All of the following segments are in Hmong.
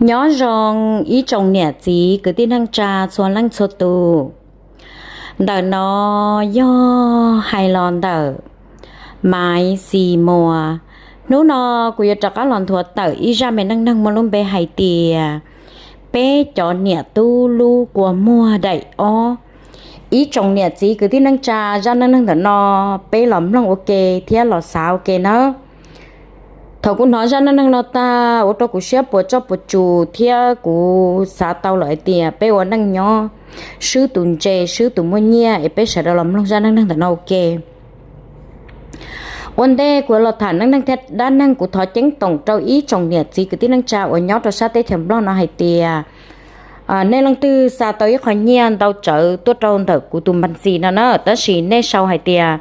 Nyob zoo ib tsoom niam txiv kwv tij neej tsa txhua leej txhua tus. Ntawm no yog hais los ntawm Maiv Xis Muas. Hnub no kuv yuav rov qab los nthuav tawm ib zaj me neej neeg muaj lub npe hais tias peb cov niam tub lub kua muag daim ob. Ib tsoom niam txiv kwv tij neej tsa, zaj neej neeg ntawm no peb los mloog ua ke thiab los xav ua ke nawb. Thaum kuv hnov zaj neej neeg no tag ua rau kuv siab puas tsuaj puas tsus thiab kuv xav tau lawm hais tias peb ua neej nyob swb tus ntse swb tus muaj nyiaj es peb sawv daws los mloog zaj neej neeg ntawm no ua ke. Ua ntej kuv los tham neej neeg thiab dab neeg, kuv thov ceeb toom rau ib tsoom niam txiv kwv tij neej tsa uas nyob rau sab teb chaws Nplog no hais tias nej leej twg xa tau ib qho nyiaj ntau tsawv tuaj rau ntawm kuv tus npa ntxis no na, tab sis nej sau hais tias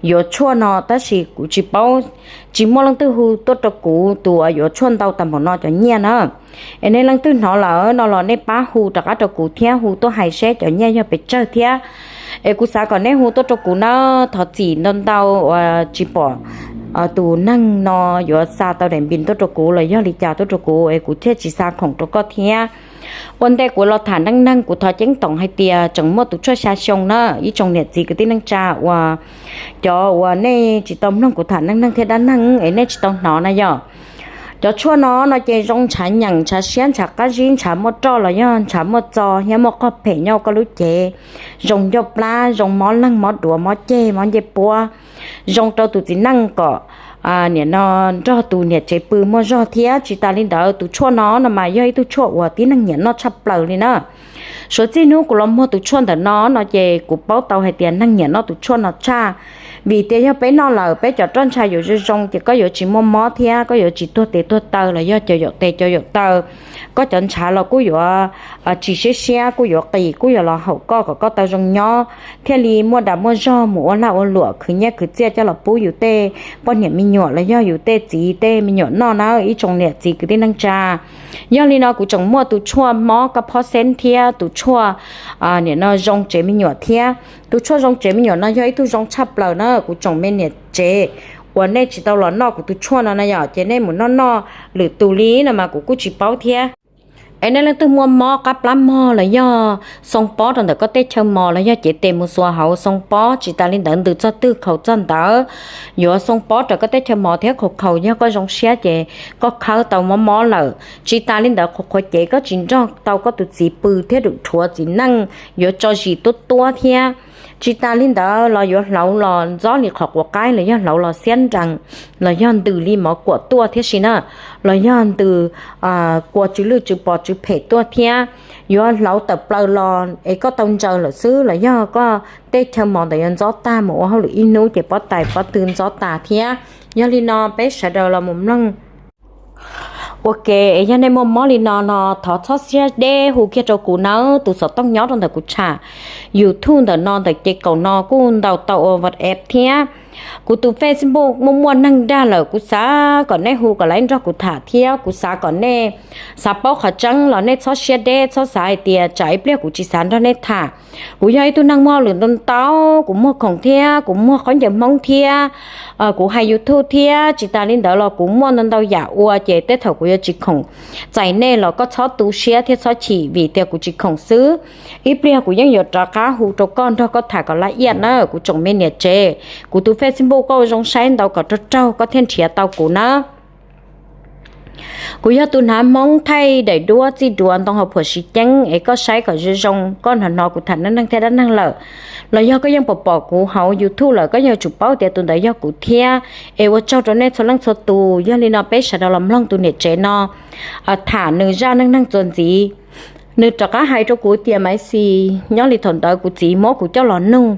yuav tshuaj no tab sis kuv tsis paub, tsis muaj leej twg hu tuaj rau kuv tus uas yuav tshuaj ntau tag npaum no cov nyiaj na. Es nej leej twg hnov lawm no los nej pab hu rov qab rau kuv thiab hu tuaj hais seb cov nyiaj yog pes tsawg thiab. Es kuv xav kom nej hu tuaj rau kuv na, thov txim ntau ntau uas tsis pom tus neeg no yuav xa tau daim npis tuaj rau kuv los yog li cas tuaj rau kuv es kuv thiaj tsis xa khoom rau koj thiab. Ua ntej kuv los tham neej neeg, kuv thov ceeb toom hais tias tseem muaj tus tshuaj xya xyoo na, ib tsoom niam txiv kwv tij neej tsa uas cov uas nej tsis tau mloog kuv tham neej neeg thiab dab neeg es nej tsis tau hnov na yom. Cov tshuaj no no ces zoo ntshav nyeem, ntshav siab, ntshav qab zib, ntshav muaj roj los yog ntshav muaj txo thiab muaj qoj phem nyob koj lub cev, zoo ncauj plab, zoo mob leeg, mob duav, mob ceg, mob ncej puab, zoo rau tus txiv neej kom nim no nrog tus niam tsev pw muaj zog thiab. Tsis tas li ntawd, tus tshuaj no no mas yog ib tug tshuaj uas tib neeg nyiam noj tshaj plaws li na. Suav txij hnub kuv los muag tus tshuaj ntawm no no ces kuv paub tau hais tias neeg nyiam noj tus tshuaj no tshaj, vim tias yog peb noj lawm peb cov roj ntsha yuav zoo zoo ces koj yuav tsis muaj mob thiab koj yuav tsis tuag tes tuag taw los yog cov yaum tes cov yaum taw, koj cov ntshav los kuj yuav tsis siab siab, kuj yuav qis, kuj yuav los haum koj kom koj tau zoo nyob, thiaj li muaj dag muaj zog mus ua lag ua luam khwv nyiaj khwv txiaj coj los pub yus tej poj niam me nyuam los yog yus tej txiv tej me nyuam noj na, ib tsoom niam txiv kwv tij neej tsa. Yog li no kuv tseem muaj tus tshuaj mob kab phob xeeb thiab tus tshuaj nim no zoo tsev me nyuam thiab. Tus tshuaj zoo tsev me nyuam no yog ib tug zoo tshaj plaws na kuv tsoom me niam tsev uas nej tsis tau los noj kuv tus tshuaj no na yom, ces nej mus noj noj lwm tus li no mas kuv kuj tsis paub thiab. Es nej leej twg muaj mob qab plab mog los yog xoo pob rau ntawm koj teb chaws mos los yog cev tes mus xuas hauv xoo pob, tsis tas li ntawd ntws txog twg khaus txog ntawd, yuav xoo pob raws koj teb chaws mos thiab khaus khaus, yog koj zoo siab ces koj khawb tau mob mob lawm. Tsis tas li ntawd qhuav qhuav cev koj tsis nrog tau koj tus txiv pw thiab rhuav txiv neej yuav tso zis tuab tuab thiab. Tsis tas li ntawd los yuav hlauv los ntxob li qhov quav qaib los yog hlauv los xiab nrees los yog ntws li mov kuam tuaj thiab si na, los yog ntws kua tsw lwj tsw pos tsw phem tuaj thiab. Yuav hlauv tawm plaws los es koj tau ntsaws lawm xwb los yog koj tej chaw mos ntawd yuav ntxob tag mus ua hauj lwm ib hnub ces pob tais pob tw ntxob tas thiab. Yog li no peb sawv daws los mus mloog ua ke. Es yog nej muaj mob li no no thov txhob siab deb hu kiag rau kuv nawb, tus xov tooj nyob rau ntawm kuv tshav YouTube ntawm no ntawm ces kaum no kuj ntaus tau ua WhatsApp thiab. Kuv tus Facebook muaj muaj neeg dag lawm, kuv xav kom nej hu kom laiv nrog kuv tham thiab kuv xav kom nej xav paub qhov tseeb los nej txhob siab deb, txhob xav hais tias tsam ib pliag kuv tsis xav nrog nej tham. Kuv yog ib tug neeg muaj hauj lwm ntau ntau, kuv muag khoom thiab kuv muag khaub ncaws Hmoob thiab kuv hais YouTube thiab. Tsis tas li ntawd los kuv muaj ntau ntau yam ua, ces tej thaum kuv yuav tsis khoom txais nej los koj txhob tu siab thiab txhob chim vim tias kuv tsis khoom xwb. Ib pliag kuv yeej yuav rov qab hu rau koj nrog koj tham kom laj iaj na kuv tsoom me niam tsev. Kuv tus Facebook koj ua zoo saib ntau kom raug raug koj thiaj nrhiav tau kuv na. Kuv yog tus hnav Hmoob thaij daim duab txij duav ntoo hauv phuam siv ceeb es koj saib kom zoo zoo, koj hnov hnov kuv tham neej neeg thiab dab neeg lawm, los yog koj yeej pom pom kuv hauv YouTube lawm, koj yeej yuav tsum paub tias tus ntawd yog kuv thiab. Es ua tsaug rau nej txhua leej txhua tus. Yog li no peb sawv daws los mloog tus niam tsev no tham nws zaj neej neeg txuas ntxiv. Nws rov qab hais rau kuv tias Maiv Xis, nyob li thaum ntawd kuv txiv muab kuv coj los nug.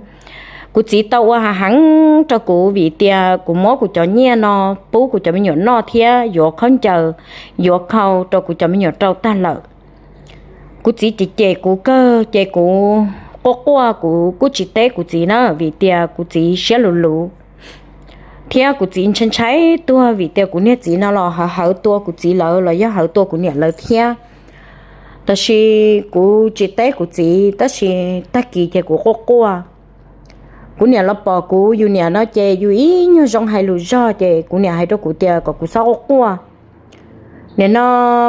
Kuv txiv tau ua hav heev rau kuv vim tias kuv muab kuv cov nyiaj no pub kuv cov me nyuam noj thiab yuav khaub ncaws, yuav khau rau kuv cov me nyuam rau tag lawm. Kuv txiv cem cem kuv kawg ces kuv quaj quaj, kuv kuj tsis teb kuv txiv na vim tias kuv txiv siab luv luv thiab kuv txiv ntshai ntshai tuag vim tias kuv niag txiv no los hawv hawv tua kuv txiv lawv los yog hawv tua kuv niam lawv thiab. Tab sis kuv tsis teb kuv txiv, tab sis tag kis ces kuv quaj quaj. Kuv niam los pom kuv, yus niam no ces yus ib nyuag zoo hais lus zog ces kuv niam hais rau kuv tias kom kuv txhob quaj quaj. Nim no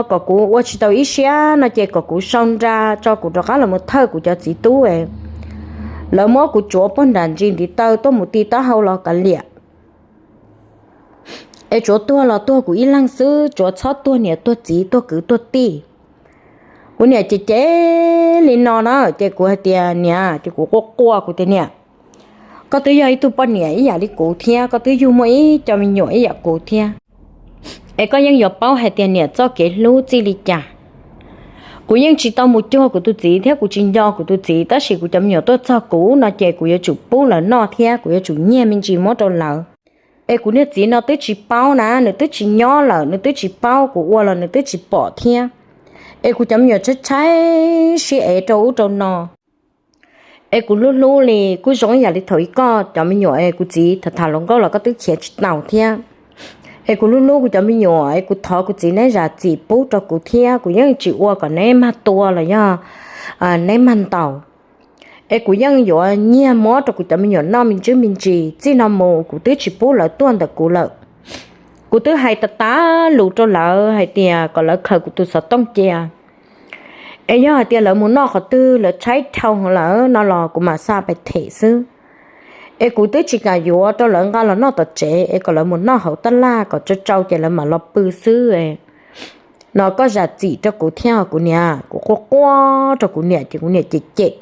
kom kuv ua tsis tau ib siab no ces kom kuv sau nra tso kuv rov qab los mus thawj kuv cov txiv tub. Lawv muab kuv tsuav puag nram ntsis ntiv taw tuaj mus ti taub hau los kav liam. Es tsuav tuag los tuag kuv ib leeg xwb, tsuav txhob tuag niam tuag txiv tuag kwv tuag tij. Kuv niam ces cem li no na, ces kuv hais tias niam, ces kuv quaj quaj kuv tias niam, koj twb yog ib tug poj niam ib yam li kuv thiab, koj twb yug muaj ib co me nyuam ib yam kuv thiab, es koj yeej yuav paub hais tias niam txoj kev hlub txij li cas. Kuv yeej tsis tau mus cuag kuv tus txiv thiab kuv tsis nco kuv tus txiv, tab sis kuv cov me nyuam tuaj txog kuv no ces kuv yuav tsum pub lawv noj thiab kuv yuav tsum nyiag me ntsis muab rau lawv. Es kuv niag txiv no twb tsis paub na, nws twb tsis nyob lawm, nws twb tsis paub, kuv ua los nws twb tsis pom thiab. Es kuv cov me nyuam tshaib tshaib siab es rau ub rau no. Es kuv hlub hlub li kuj zoo ib yam li thaum ub koj cov me nyuam es kuv txiv tham tham hluas nkauj los koj twb khiav tsis tau thiab. Es kuv hlub hlub kuv cov me nyuam es kuv thov kuv txiv neb zam txim pub rau kuv thiab, kuv yeej tsis ua kom neb mag tua los yog neb mag ntaus. Es kuv yeej yuav nyiag muab rau kuv cov me nyuam noj me ntsis me ntsis, txij no mus kuv twb tsis pub lawv tuaj ntawm kuv lawm. Kuv twb hais tas tas lus rau lawv hais tias kom lawv khaws kuv tus xov tooj cia. Es yog hais tias lawv mus noj qhov twg lawv tshaib dhau lawm no los kuv mam xa pais them xwb. Es kuv twb tsis kam yuav rau lawv nqa los noj tom tsev, es kom lawv mus noj hauv tab laj kom tsau tsau ces lawv mam los pw xwb. No koj zam txim rau kuv thiab kuv niam. Kuv quaj quaj rau kuv niam ces kuv niam cem cem.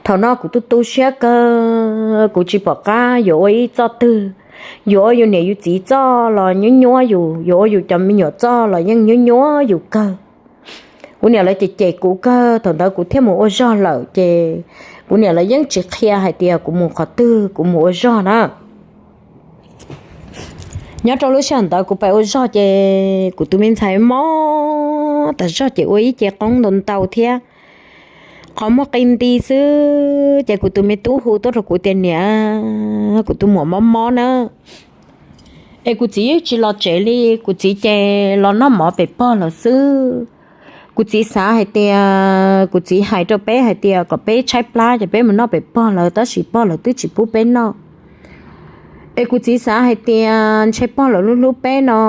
Thaum no kuv tu tu siab kawg, kuv tsis pom qab yuav ua ib txoj twg, yuav ua yus niam yus txiv txoj los nyuab nyuab yus, yuav ua yus cov me nyuam txoj los yeej nyuab nyuab yus kawg. Kuv niam lawv cem cem kuv kawg, thaum ntawd kuv thiaj mus ua zog lawm ces kuv niam lawv yeej tsis qhia hais tias kuv mus qhov twg, kuv mus ua zog na. Nyob rau lub sij hawm ntawd kuv pais ua zog ces kuv tus me ntxhais mob tas zog ces ua ib ce qoob ntau ntau thiab qhov muag qi nti xwb ces kuv tus me tub hu tuaj rau kuv tias niam, kuv tus muam mob mob na. Es kuv txiv yeej tsis los tsev li, kuv txiv ces los noj mov pem pog lawm xwb. Kuv txiv xav hais tias, kuv txiv hais rau peb hais tias kom peb tshaib plab ces peb mus noj pem pog lawv, tab sis pog lawv twb tsis pub peb noj. Es kuv txiv xav hais tias ntshe pog lawv hlub hlub peb no,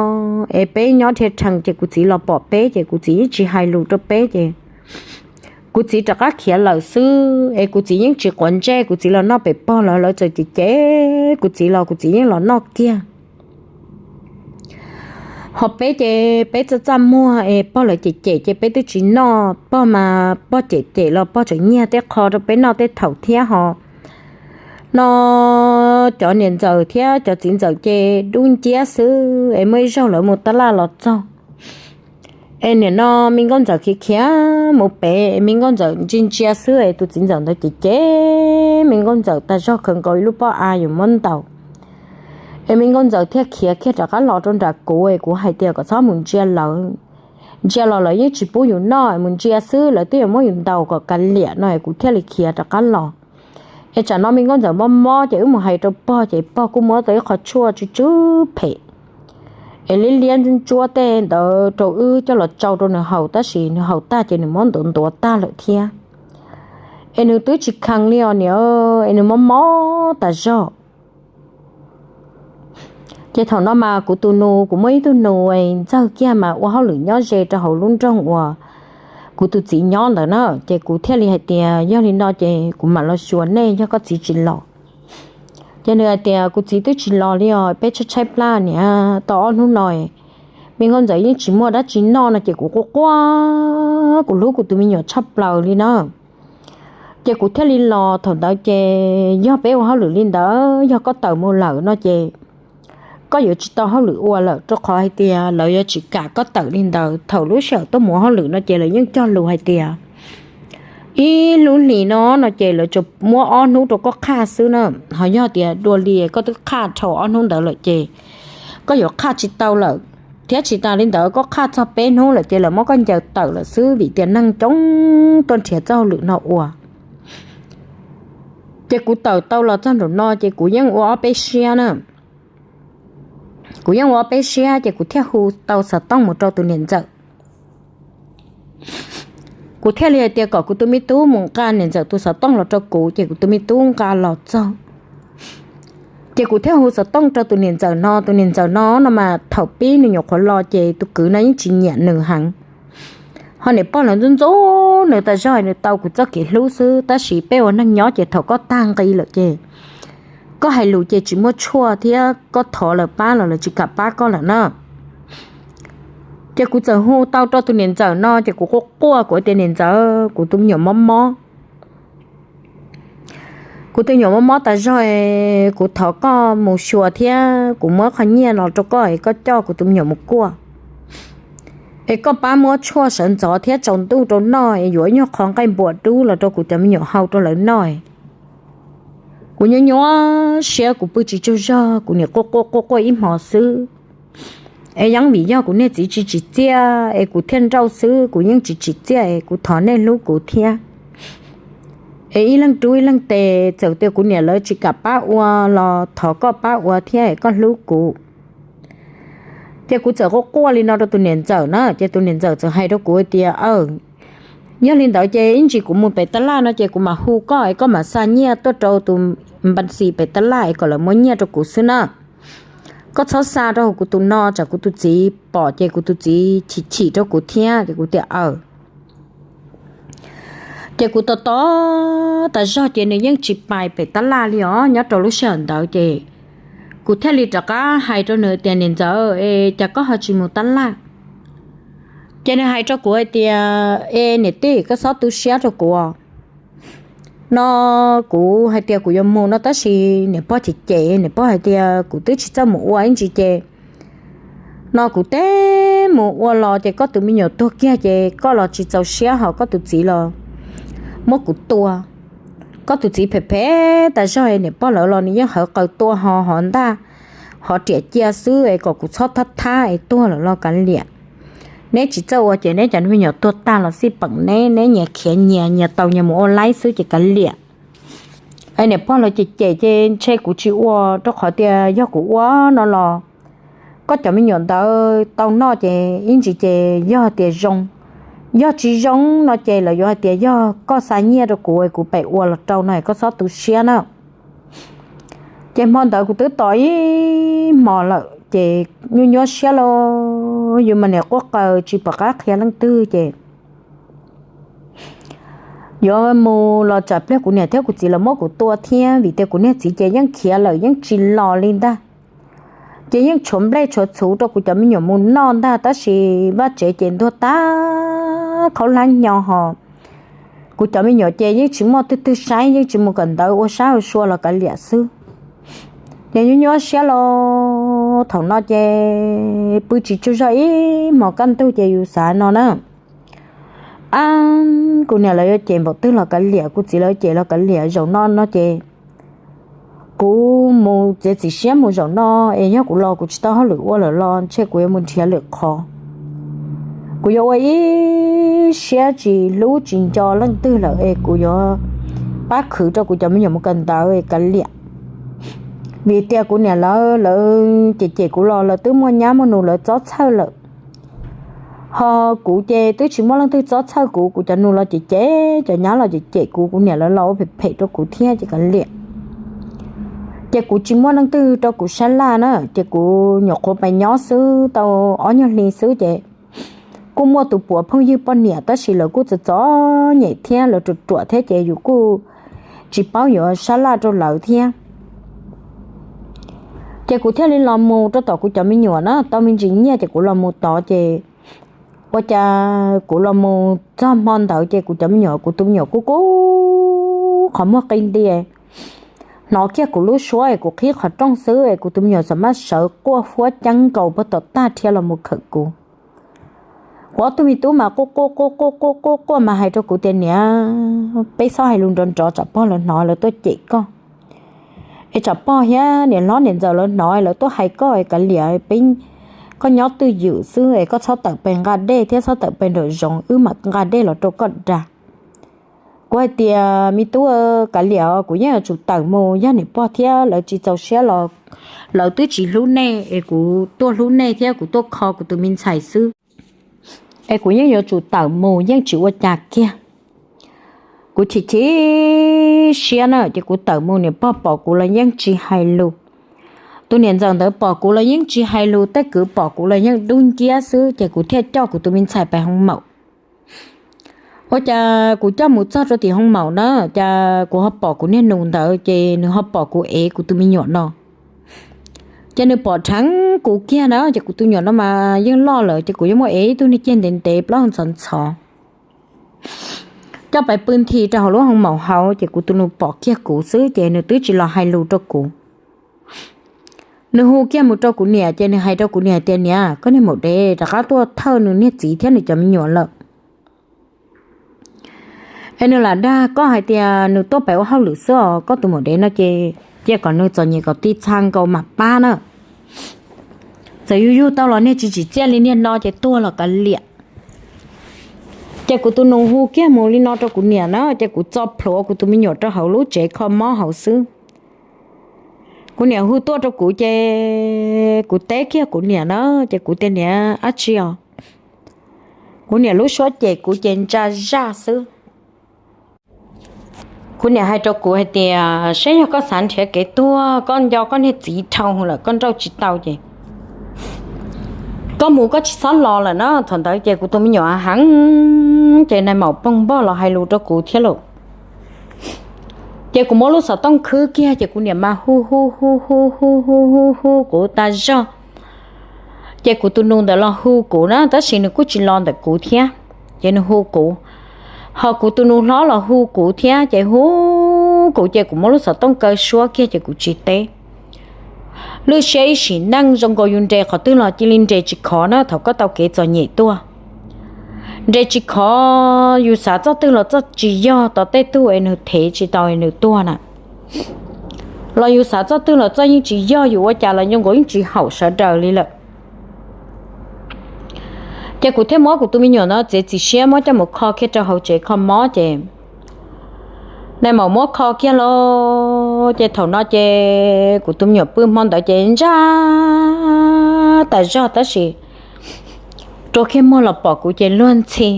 es peb nyob dhia rhees ces kuv txiv los pom peb ces kuv txiv yeej tsis hais lus rau peb ces kuv txiv rov qab khiav lawm xwb. Es kuv txiv yeej tsis quav ntsej, kuv txiv los noj pem pog lawv, lawv txawm cem cem kuv txiv los kuv txiv yeej los noj kiag. Ho peb ces peb txaj txaj muag es pog lawv cem cem ces peb twb tsis noj, pog mas pog cem cem los pog tseem nyiag tej qho rau peb noj tej thaum thiab ho. No cov niam ntxawm thiab cov txiv ntxawm ces dub nciab xwb es muaj ib zaug lawv mus tab laj los txog es nim no me nkauj ntxawm khiav khiav mus pem, me nkauj ntxawm ntsia ntsia xwb es tus txiv ntxawm ntawd cem cem me nkauj ntxawm tas zog, khaws nkaus ib lub pob av yuav muab ntaus. Es me nkauj ntxawm thiaj khiav kiag rov qab los rau nram kuv es kuv hais tias kom txhob mus ntsia lawv, ntsia los lawv yeej tsis pub yus noj, mus ntsia xwb lawv twb yuav muab yus ntaus kom kav liam no es kuv thiaj li khiav rov qab los. Es tsam no me nkauj ntxawm mob mob ces wb mus hais rau pog ces pog kuj muab tau ib qho tshuaj tsw tsw phem es liab liab ntsuab ntsuab tej ntawd rau wb coj los tsau rau nws haus, tab sis nws haus tag ces nws muab ntuav ntuav tag lawm thiab. Es nws twb tsis kheev li os niam, es nws mob mob tas zog. Ces thaum no mas kuv tus nus, kuv muaj ib tug nus ntxawg kiag mas ua hauj lwm nyob ze rau hauv lub nroog uas kuv tus txiv nyob ntawd na, ces kuv thiaj li hais tias yog li no ces kuv mam los xyuas nej yog koj txiv tsis los. Ces nws hais tias kuv txiv twb tsis los li os, peb tshaib tshaib plab niam, tau ob hnub no me nkauj ntxawm yeej tsis muaj dab tsi noj no ces kuv quaj quaj, kuv hlub kuv tus me nyuam tshaj plaws li na. Ces kuv thiaj li los thaum ntawd ces yog peb ua hauj lwm li ntawd, yog koj tawm mus lawm no ces koj yuav tsis tau hauj lwm ua lawm, rau qhov hais tias lawv yuav tsis kam koj tawm li ntawd. Thaum lub sij hawm tuaj mus ua hauj lwm no ces lawv yeej cog lus hais tias ib lub hlis no no ces lawv tsuas muab ob hnub rau koj qhaj xwb na. Ho yog tias dua li koj twb qhaj dhau ob hnub ntawd lawm ces koj yuav qhaj tsis tau lawm, thiab tsis tas li ntawd koj qhaj txog peb hnub lawm ces lawv muab koj ncaws tawm lawm xwb, vim tias neeg coob tuaj nrhiav txoj hauj lwm no ua. Ces kuv tawm tau los txog nraum no ces kuv yeej ua ob peb siab na. Kuv yeej ua ob peb siab ces kuv thiaj hu tau xov tooj mus rau tus niam ntxawm. Kuv thiaj li hais tias kom kuv tus me tub mus nqa niam ntxawm tus xov tooj los rau kuv, ces kuv tus me tub nqa los txog. Ces kuv thiaj hu xov tooj rau tus niam ntxawm no, tus niam ntxawm no no mas thaum pib nws nyuam qhuav los ces tus kwv no yeej tsis nyiam nws heev. Ho niam pog lawv ntxub ntxub nws tas zog, nws tau kuv txoj kev hlub xwb, tab sis peb ua neej nyob ces thaum koj tag nqi lawm ces koj hais lus ces tsis muaj tshuaj thiab koj thov lawv pab los lawv tsis kam pab koj lawm na. Ces kuv txawm hu tau rau tus niam ntxawm no ces kuv quaj quaj, kuv tias, niam ntxawm, kuv tus me nyuam mob mob, kuv tus me nyuam mob mob tas zog, kuv thov koj mus xyuas thiab kuv muab qhov nyiaj no rau koj es koj coj kuv tus me nyuam mus kuaj, es koj pab muab tshuaj sawv ntxov thiab tsaus ntuj rau noj es yuav nyuag qho nqaij npua dub los rau kuv cov me nyuam hau rau lawv noj. Kuv nyuaj nyuaj siab, kuv pw tsis tsaug zog, kuv niam quaj quaj quaj quaj ib hmo xwb. Es yeej vim yog kuv niag txiv tsis tsim txiaj es kuv thiaj nrauj xwb, kuv yeej tsis tsim txiaj es kuv thov nej hlub kuv thiab. Es ib leeg rub ib leeg tes, txawm tias kuv niam lawv tsis kam pab ua los thov koj pab ua thiab es koj hlub kuv. Ces kuv txawm quaj quaj li no rau tus niam ntxawm na, ces tus niam ntxawm txawm hais rau kuv tias, aw, yog li ntawd ces ib ntsis kuv mus pem tab laj no ces kuv mam hu koj es koj mam xa nyiaj tuaj rau tus npas xis pem tab laj es kom lawv muab nyiaj rau kuv xwb na. Koj txhob xa rau hauv kuv tus no, tsam kuv tus txiv pom ces kuv tus txiv chim chim rau kuv thiab. Ces kuv tias, aw. Ces kuv tos tos tas zog ces nws yeej tsis pais pem tab laj li os. Nyob rau lub sij hawm ntawd ces kuv thiaj li rov qab hais rau nws tias, niam ntxawm, es cas koj ho tsis mus tab laj? Ces nws hais rau kuv hais tias, e niam tij, koj txhob tu siab rau kuv no. Kuv hais tias kuv yuav mus no tab sis niam pog cem cem, niam pog hais tias kuv twb tsis txawj mus ua ib ntsis ces no kuv teb mus ua los ces koj tus me nyuam tuag kiag ces koj los tsis txaus siab, ho koj tus txiv los muab kuv tua. Koj tus txiv phem phem tas zog, niam pog lawv los nws yeej hawv qaws tua ho hov ntaj hov riam cia xwb es kom kuv txhob thab thab es tuag lawm los kav liam. Neb tsis txawj ua ces neb cov me nyuam tuag tag los xij peem neb, neb nyias khiav nyias, nyias tau nyias mus ua laib xwb ces kav liam. Es niam pog lawv cem cem ces ntshe kuv tsis ua, rau qhov tias yog kuv ua no los koj cov me nyuam ntawd tau noj ces ib ntsis ces yog tias zoo, yog tsis zoo no ces lawv yuav hais tias yog koj xa nyiaj rau kuv es kuv pem ua los rau no, koj txhob tu siab na. Ces hmo ntawd kuv twb tos ib hmos lawm ces nyuaj nyuaj siab los yus mas niam quaj qaws tsis pom qab qhia leej twg ces yuav mus los tsam pliag kuv niam thiab kuv txiv los muab kuv tua thiab, vim tias kuv niag txiv ces yeej khiav lawm yeej tsis los li ntag. Ces yeej tshuav nplej tshuav txhuv rau kuv cov me nyuam mus noj ntag, tab sis vaj tsev ces ntuag tag khaub hlab nyo ho kuv cov me nyuam ces yeej tsis muaj twg twg saib, yeej tsis mus kawm ntawv ua sab ua sua los kav liam xwb. Ces nyuaj nyuaj siab los thaum no ces pw tsis tsaug zog ib hmos kaj ntug ces yus xav no na, ab, kuv niam lawv yuav cem npaum twg los kav liam, kuv txiv lawv cem los kav liam, zaum no no ces kuv mus txiav txim siab mus zaum no es yog kuv los kuv tsis tau hauj lwm ua lawm los ntshe kuv yuav mus nrhiav lwm qhov. Kuv yuav ua ib siab tsis hlub tsis nco leej twg lawm es kuv yuav pab khwv rau kuv cov me nyuam mus kawm ntawv es kav liam. Vim tias kuv niam lawv, lawv cem cem kuv los lawv twb muaj nyab muaj nus lawv txob txhawj lawm. Ho kuv ces twb tsis muaj leej twg txob txhawj kuv, kuv cov nus los cem cem, cov nyab los cem cem kuv, kuv niam lawv los ua phem phem rau kuv thiab ces kav liam. Ces kuv tsis muaj leej twg rau kuv sab laj na, ces kuv nyuam qhuav pais nyob xwb tau ob nyuag hli xwb ces kuj muaj tus puav phooj ywg poj niam, tab sis lawv kuj txom txom nyem thiab lawv ruam ruam thiab ces yus kuj tsis paub yuav sab laj rau lawv thiab. Ces kuv thiaj li los mus rau tom kuv cov me nyuam na, tau me ntsis nyiaj ces kuv los mus tod ces ua cas kuv los mus txog hmo ntawd ces kuv cov me nyuam, kuv tus me nyuam kub kub qhov muag qi nti, hnov kiag kuv lub suab es kuv qhib qhov rooj xwb es kuv tus me nyuam xam maj sawv quaj huab ceeb nkaus puag tom tag rhiab los mus khawm kuv. Kuv ob tug me tub mas quaj quaj quaj quaj quaj quaj quaj mas hais rau kuv tias, niam, peb txhob hais lus nrov nrov tsam pog lawv hnov lawv tuaj cem koj. Es tsam pog thiab niam hlob niam ntxawm lawv hnov lawv tuaj hais koj es kav liam, peb, koj nyob twj ywm xwb es koj txhob tawm pes nqa dej thiab txhob tawm pes nraum zoov, wb mam nqa dej los rau koj da. Kuv hais tias, me tub, kav liam, kuv yeej yuav tsum tawm mus, yog niam pog thiab lawv tsis txaus siab los lawv twb tsis hlub nej es kuv tuaj hlub nej thiab kuv tuaj kho kuv tus me ntxhais xwb, es kuv yeej yuav tsum tawm mus yeej tsis ua cas kiag. Kuv chim chim siab na ces kuv tawm mus niam pog pom kuv los yeej tsis hais lus. Tus niam ntxawm ntawd pom kuv los yeej tsis hais lus, tej kwv pom kuv los yeej dub nciab xwb, ces kuv thiaj coj kuv tus me ntxhais pem hoo maum. Ua cas kuv coj mus txog rau tim hoo maum na, cas kuv ho pom kuv niag nus ntawd, ces nws ho pom kuv ev kuv tus me nyuam no. Ces nws pom dheev kuv kiag na, ces kuv tus me nyuam no mas yeej loj lawm, ces kuv yeej muab ev ib tug niag ceg ntev ntev plaub ntxhov ntxhov coj pais pw nthi rau hauv lub hoo maum hauv, ces kuv tus nus pom kiag kuv xwb, ces nws twb tsis los hais lus rau kuv. Nws hu kiag mus rau kuv niam, ces nws hais rau kuv niam tias, Niam, koj niag maum dev rov qab tuaj thawj nws niag txiv thiab nws cov me nyuam lawm. Es nws lam dag koj hais tias nws tuaj pem ua hauj lwm xwb os, koj tus maum dev no ces cia kom nws txom nyem kom txhaj nkaus mam pab na. Txawm yug yug tau los niag tsis tsim txiaj li niag no ces tuag los kav liam. Ces kuv tus nus hu kiag mus li no rau kuv niam na, ces kuv txo plhuav kuv tus me nyuam rau hauv lub tsev kho mob hauv xwb. Kuv niam hu tuaj rau kuv, ces kuv teb kiag kuv niam na, ces kuv tias, Niam, dab tsi os? Kuv niam lub suab cem kuv ces ntsa zaj xwb. Kuv niam hais rau kuv hais tias, Saib yog koj xav nrhiav kev tuag, koj nco koj niag txiv dhau lawm, koj nrauj tsis tau ces koj mus koj tsis txhob los lawm na. Thaum ntawd ces kuv tus me nyuam heev, ces nais maum poog npog los hais lus rau kuv thiab lauj. Ces kuv muab lub xov tooj khwb kiag, ces kuv niam mas hu hu hu hu hu hu hu hu kuv tas zog. Ces kuv tus nus ntawd los hu kuv na, tab sis nws kuj tsis los ntawm kuv thiab, ces nws hu kuv. Ho kuv tus nus hlob los hu kuv thiab, ces hu kuv, ces kuv muab lub xov tooj kaw suab kiag, ces kuv tsis teb. Lwj siab ib sim neej zoo nkaus yus nres qhov twg los cia li nres tsis khov na, thaum koj tau kev txom nyem tuaj. Nres tsis khov, yus xav txoj twg los txoj tsis yog, tos tej tug es nws thev tsis tau es nws tuag na. Los yus xav txoj twg los txoj yeej tsis yog, yus ua cas los zoo nkaus yeej tsis haum sawv daws li lawm. Ces kuv thiaj muab kuv tus me nyuam no txiav txim siab muab coj mus kho kiag rau hauv tsev kho mob, ces nais maum muab kho kiag lauj. Ces thaum no ces kuv tus me nyuam pw hmo ntawd ces ntsaj tas zog, tab sis rua kiag muag los pom kuv ces luag ntxhi.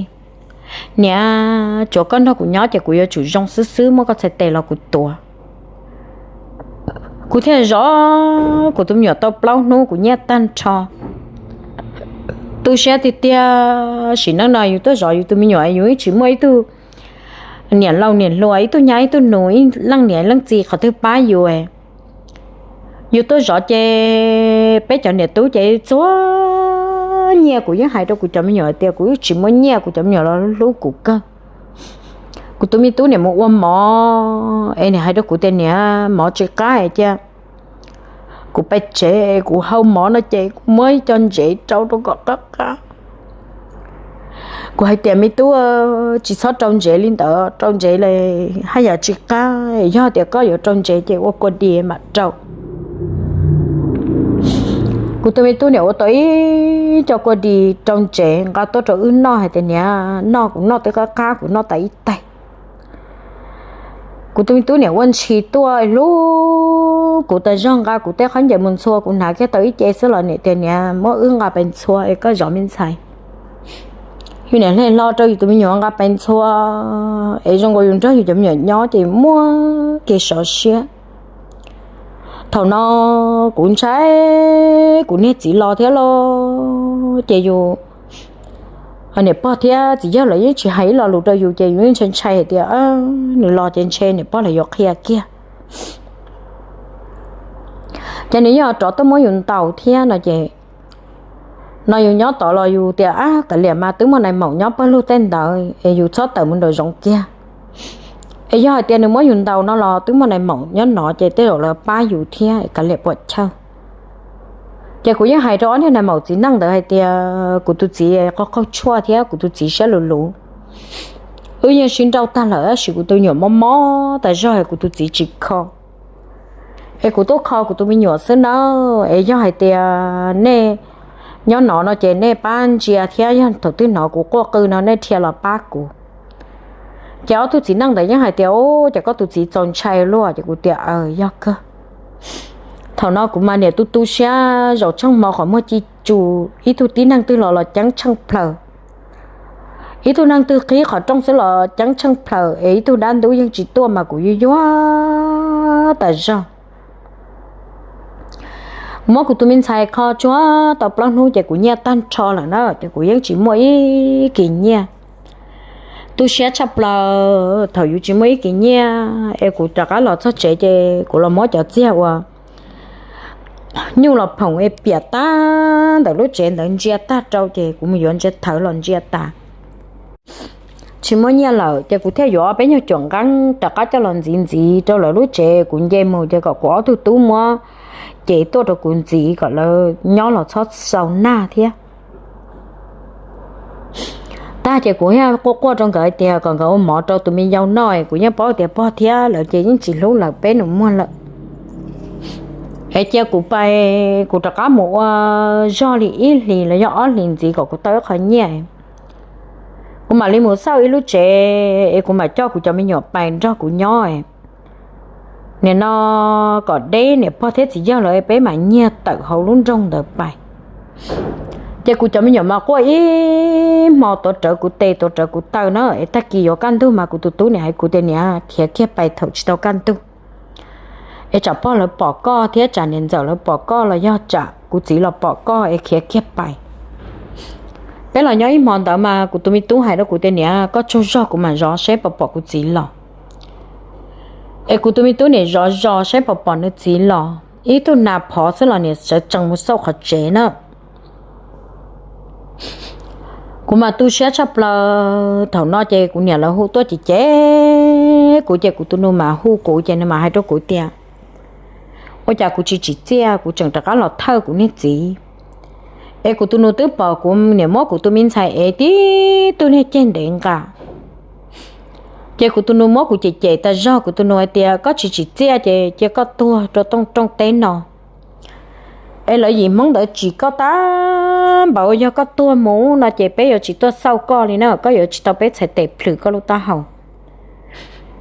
Niam, tsuav koj nrog kuv nyob ces kuv yuav tsum zoo xwb xwb, muab koj txhais tes los kuv tuav. Kuv thiaj zov kuv tus me nyuam tau plaub hnub, kuv nyiaj tag nrho. Tu siab tiag tiag, sim neej no yus tuaj zov yus tus me nyuam, yus yeej tsis muaj ib tug niam laus niam hluas, ib tug nyab ib tug nus, ib leej niam leej txiv qhov twg pab yus. Yus tuaj zov ces peb cov niam tub ces txhua nyiaj, kuv yeej hais rau kuv cov me nyuam tias kuv yeej tsis muaj nyiaj, kuv cov me nyuam los hlub kuv kawg. Kuv tus me tub niam mus ua mov es niam hais rau kuv tias, Niam, mov tsis qab es cia kuv pais tsev, kuv hau mov no ces kuv muab ib co ntsev rau rau kom qab qab. Kuv hais tias, Me tub, tsis txhob rau ntsev li ntawd, rau ntsev li haj yam tsis qab. Yog tias koj yuav rau ntsev ces ua kua dis mam rau. Kuv tus me tub niam ua tau ib co kua dis rau ntsev nqa tuaj rau wb noj hais tias, Niam, noj, kuv noj twb qab qab, kuv noj tas ib tais. Kuv tus me tub niam ua ntshis tuaj hlub kuv tas zog, nqa kuv tej khaub ncaws mus ntxhua, kuv hnav kiag tau ib ce xwb los niam tias, Niam, muab wb nqa pais ntxhua es koj zov me ntxhais. Yus niam hle hlo rau yus tus me nyuam nqa pais ntxhua es zoo nkaus yus nrog yus cov me nyuam nyob ces muaj kev sov siab. Thaum no kuv ntshai kuv niag txiv los thiab lauj, ces yus niam pog thiab txiv yawg los yeej tsis hais ib lo lus rau yus, ces yus yeej ntshai ntshai hais tias nws los ces ntshe niam pog los yuav qhia kiag. Ces nws yeej rov tuaj muab yus ntaus thiab no ces, no yus nyob tod los yus tias, Ab, kav liam mas, twb muaj nais maum nyob pawg lug tej ntawd es yus txhob tawm mus nraum zoov kiag. Es yog hais tias nws muab yus ntaus no los twb muaj nais maum nyob no ces tej zaum lawv pab yus thiab, kav liam puam chawj. Ces kuv yeej hais rau ob niag nais maum txiv neej ntawd hais tias, Kuv tus txiv qaug qaug tshuaj thiab kuv tus txiv siab luv luv. Wb yeej sib nrauj tag lawm tab sis kuv tus me nyuam mob mob tas zog es kuv tus txiv tsis kho. Es kuv tuaj kho kuv tus me nyuam xwb nawb. Es yog hais tias nej nyob no no ces nej pab ntsia thiab, yog thaum twg hnov kuv quaj qw no nej dhia los pab kuv. Ces ob tug txiv neej ntawd yeej hais tias, Ub, ces koj tus txiv txaus ntshai luaj. Ces kuv tias, Aws, yog kawg. Thaum no kuv mas niam tu tu siab, zaum tsheej hmo qhov muag ci tsus ib tug tib neeg twg los los ceeb tsheej plaws. Ib tug neeg twg qhib qhov rooj xwb los ceeb tsheej plaws, es ib tug dab ntub yeej tsis tuaj mas kuv yuag yuag tas zog. Muab kuv tus me ntxhais kho tsuag tau plaub hnub ces kuv nyiaj tag nrho lawm na, ces kuv yeej tsis muaj ib kis nyiaj. Tu siab tshaj plaws thaum yus tsis muaj ib kis nyiaj es kuv rov qab los txog tsev ces kuv los muab cov txiag uas nyuj los phoom es piam tag ntawm lub tsev ntawd ntsia tag rau ces kuv mus yuav ntsia thawv los ntsia tas tsis muaj nyiaj lawm ces kuv thiaj yuav peb nyuag cuam nqeeb rov qab coj los ntxiv ntxiv rau lawv lub tsev, kuv nce mus ces kom kuv ob tug tub muab ces tuaj rau kuv ntxiv kom lawv nyob los txhob sau nag thiab. Tag ces kuv thiaj quaj quaj rau nkawd hais tias kom nkawd ua mov rau tus me yau noj, kuv yeej paub tias pog thiab lawv ces yeej tsis hlub lawv peb nus muag lawm. Es cia kuv pais, kuv rov qab mus ua zog li ib hlis los yog ob hlis ntxiv kom kuv tau ib qho nyiaj. Kuv mam li mus xauj ib lub tsev es kuv mam coj kuv cov me nyuam pais nrog kuv nyob. Nim no kom deb niam pog thiab txiv yawg lawv peb mam nyiag tawm hauv lub nroog ntawd pais. Ces kuv cov me nyuam mas quaj ib hmo tuav rawv kuv tes tuav rawv kuv taw na, es tag kis yuav kaj ntug mas kuv tus tub niam hais kuv tias niam khiav kiag pais thaum tsis tau kaj ntug, es tsam pog lawv pom koj thiab tsam niam ntxawm lawv pom koj los yog tsam kuv txiv los pom koj es khiav kiag pais. Peb los nyob ib hmo ntawd mas kuv tus me tub hais rau kuv tias niam koj tsaug zog kuv mam zov saib puas pom kuv txiv los. Es kuv tus me tub niam zov zov saib puas pom nws txiv los, ib tug nas phov xwb los niam sawv tsees mus xauj qhov tsev na. Kuv mas tu siab tshaj plaws, thaum no ces kuv niam lawv hu tuaj ces ces kuv ces kuv tus nus mas hu kuv ces nws mas hais rau kuv tias ua cas kuv tsis tsim txiaj kuv tseem rov qab los thawj kuv niag txiv. Es kuv tus nus twb pom kuv niam muab kuv tus me ntxhais ev tib tug niag ceg ntev nqa. Ces kuv tus nus muab kuv cem cem tas zog, kuv tus nus hais tias koj tsis tsim txiaj ces cia koj tuag rau rooj teb no. Es lawv yim Hmoob ntawd tsis koj tab npaum, yog koj tuag mus no ces peb yuav tsis tuaj xauj koj li na, koj yuav tsis tau peb txhais tes plhws koj lub taub hau.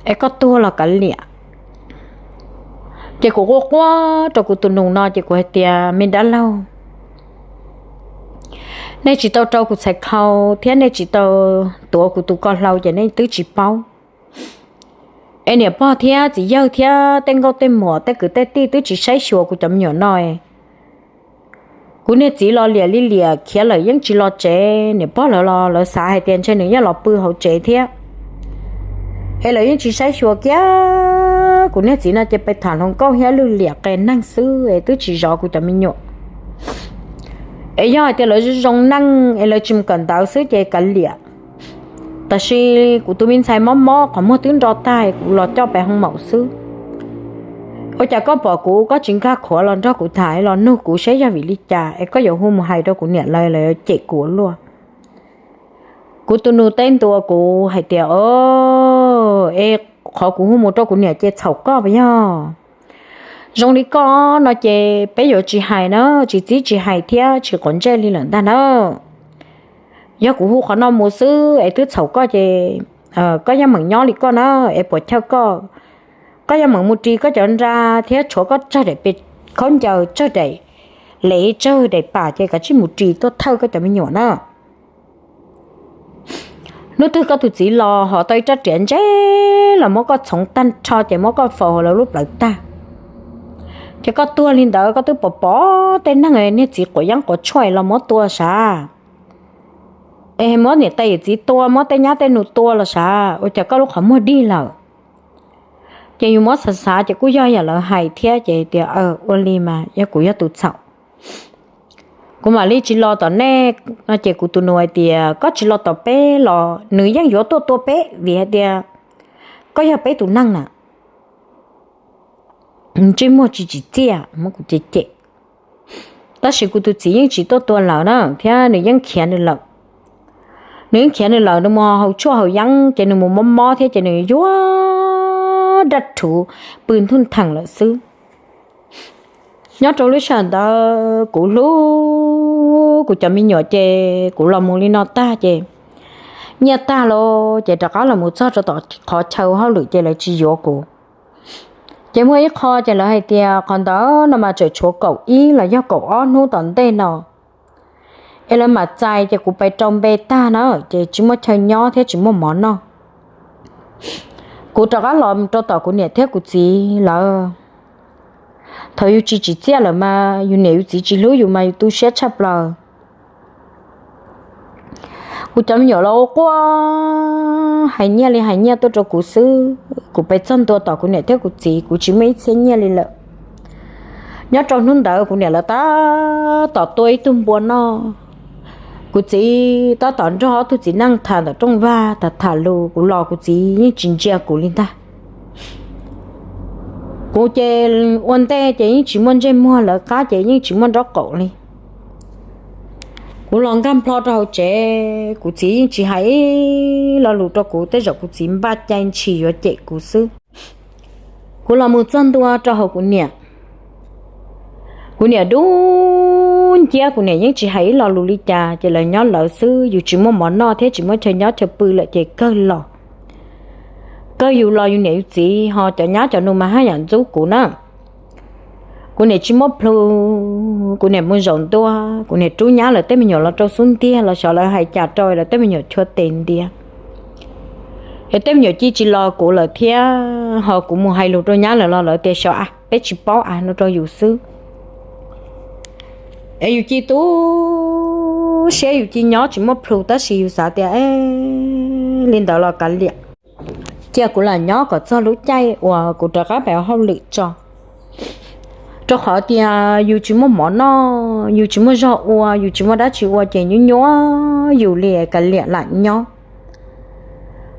Es koj tuag los kav liam. Ces kuv quaj quaj rau kuv tus nus no ces kuv hais tias me dab laug, nej tsis tau rau kuv txhais khau thiab nej tsis tau tuav kuv tus ko hlau ces nej twb tsis paub. Es niam pog thiab txiv yawg thiab tej nkauj tej muam tej kwv tej tij twb tsis saib xyuas kuv cov me nyuam no. Kuv niag txiv los liam li liam khiav lawm yeej tsis los tsev, niam pog lawv los lawv xav hais tias ntshe nws yeej los pw hauv tsev thiab. Es lawv yeej tsis saib xyuas kiag kuv niag txiv no ces pes tham hluas nkauj thiab lwj liam qe neeg xwb es twb tsis zov kuv cov me nyuam. Es yog hais tias lawv zoo neej es lawv tsis mus kawm ntawv xwb ces kav liam. Tab sis kuv tus me ntxhais mob mob qhov muag twb nro tag kuv los coj pem hoo maum xwb. Ua cas koj pom kuv koj tsis nkag khuav los nrog kuv tham los nug kuv saib yog vim li cas es koj yuav hu mus hais rau kuv niam lawv los cem kuv ua luaj. Kuv tus nus teb ntua kuv hais tias, o, es qhov kuv hu mus rau kuv niam ces txhaum koj puas yog? Zoo li koj no ces peb yuav tsis hais na, tsis txib tsis hais thiab tsis quav ntsej li lawm ntag na. Yog kuv hu qhov no mus xwb es twb txhaum koj ces koj yeej meem nyob li koj na, es puas chawj koj, koj yeej meem mus ris koj cov nra thiab tshuav koj tsawg daim pes khaub ncaws tsawg daim lev tsawg daim pam ces kav tsij mus ris tuaj thawj koj cov me nyuam na. Hnub twg koj tus txiv los ho tau ib rab riam ntseb los muab koj txhoov tag nrho ces muab koj faus hauv lawv lub plawv tag. Ces koj tuag li ntawd koj twb pom pom tej neeg niag txiv quav yeeb quav tshuaj los muab tua sav, es muab niam tais yawm txiv tua, muab tej nyab tej nus tua los sav, ua cas koj lub qhov muag dig lawm? Ces yus muab xav xav ces kuj yog yam lawv hais thiab ces tias, ua li mas yog kuv yog tus txhaum, kuv mam li tsis los tom nej no. Ces kuv tus nus hais tias koj tsis los tom peb los nws yeej yuav tuaj tua peb vim hais tias koj yog peb tus neeg na. Ntsej muag tsis tsim txiaj muab kuv cem cem. Tab sis kuv tus txiv yeej tsis tuaj tua lawv na thiab nws yeej khiav nws lawm. Nws yeej khiav nws lawm, nws mus haus tshuaj haus yeeb ces nws mus mob mob thiab ces nws yuav daj rhuv pw ntug theem lawm xwb. Nyob rau lub sij hawm ntawd kuv hlub kuv cov me nyuam ces kuv los mus li no tag ces nyiaj tag los ces rov qab los mus txog rau tom qhov chaw hauj lwm ces lawv tsis yuav kuv. Ces muaj ib qho ces lawv hais tias qhov ntawd no mas tseem tshuav kaum ib los yog kaum ob hnub tom ntej no es lawv mam txais ces kuv pais rau npe tag na ces tsis muaj chaw nyob thiab tsis muaj mov noj. Kuv rov qab los rau tom kuv niam thiab kuv txiv lawv. Thaum yus tsis tsim txiaj lawm mas yus niam yus txiv tsis hlub yus mas yus tu siab tshaj plaws. Kuv cov me nyuam los ua quaj hais nyiaj li hais nyiaj tuaj rau kuv xwb, kuv pes txog ntua tom kuv niam thiab kuv txiv kuv tsis muaj ib txhiab nyiaj li lawm. Nyob rau hnub ntawd kuv niam lawv tab tom tua ib tug npua noj, kuv txiv tab tom nrog ob tug txiv neej tham ntawm rooj vag tham tham lus, kuv los kuv txiv yeej tsis ntsia kuv li ntag. Kuv ces ua ntej ces yeej tsis muaj ntsej muag, lawv qab ces yeej tsis muaj nraub qaum li. Kuv los nkag nplho rau hauv tsev, kuv txiv yeej tsis hais ib lo lus rau kuv, tej zaum kuv txiv npaj cai ntshis yuav cem kuv xwb. Kuv los mus txog ntua rau hauv kuv niam, kuv niam dub nciab, kuv niam yeej tsis hais ib lo lus li cas, ces lawv nyob lawv xwb, yus tsis muaj mov noj thiab tsis muaj chaw nyob chaw pw lawm ces kawg los, kawg yus los yus niam yus txiv ho cov nyab cov nus mas haj yam ntxub kuv na. Kuv niam tsis muaj plhu, kuv niam mus zaum ntua, kuv niam rub nyab lawv tej me nyuam los rau xub ntiag los xyov lawv hais cas rau lawv tej me nyuam chua tes ntiag. Es tej me nyuam cia tsis los kuv lawm thiab, ho kuv mus hais lus rau nyab lawv los lawv tias xyov a, peb tsis paub a no rau yus xwb. Es yus cia tu siab yus cia nyob tsis muaj plhu tab sis yus xav tias li ntawd los kav liam, cia kuv lam nyob kom txog lub caij uas kuv rov qab pem ua hauj lwm tso. Rau qhov tias yus tsis muaj mov noj, yus tsis muaj zog ua, yus tsis muaj dab tsi ua ces nyuaj nyuaj yus li, kav liam lam nyob.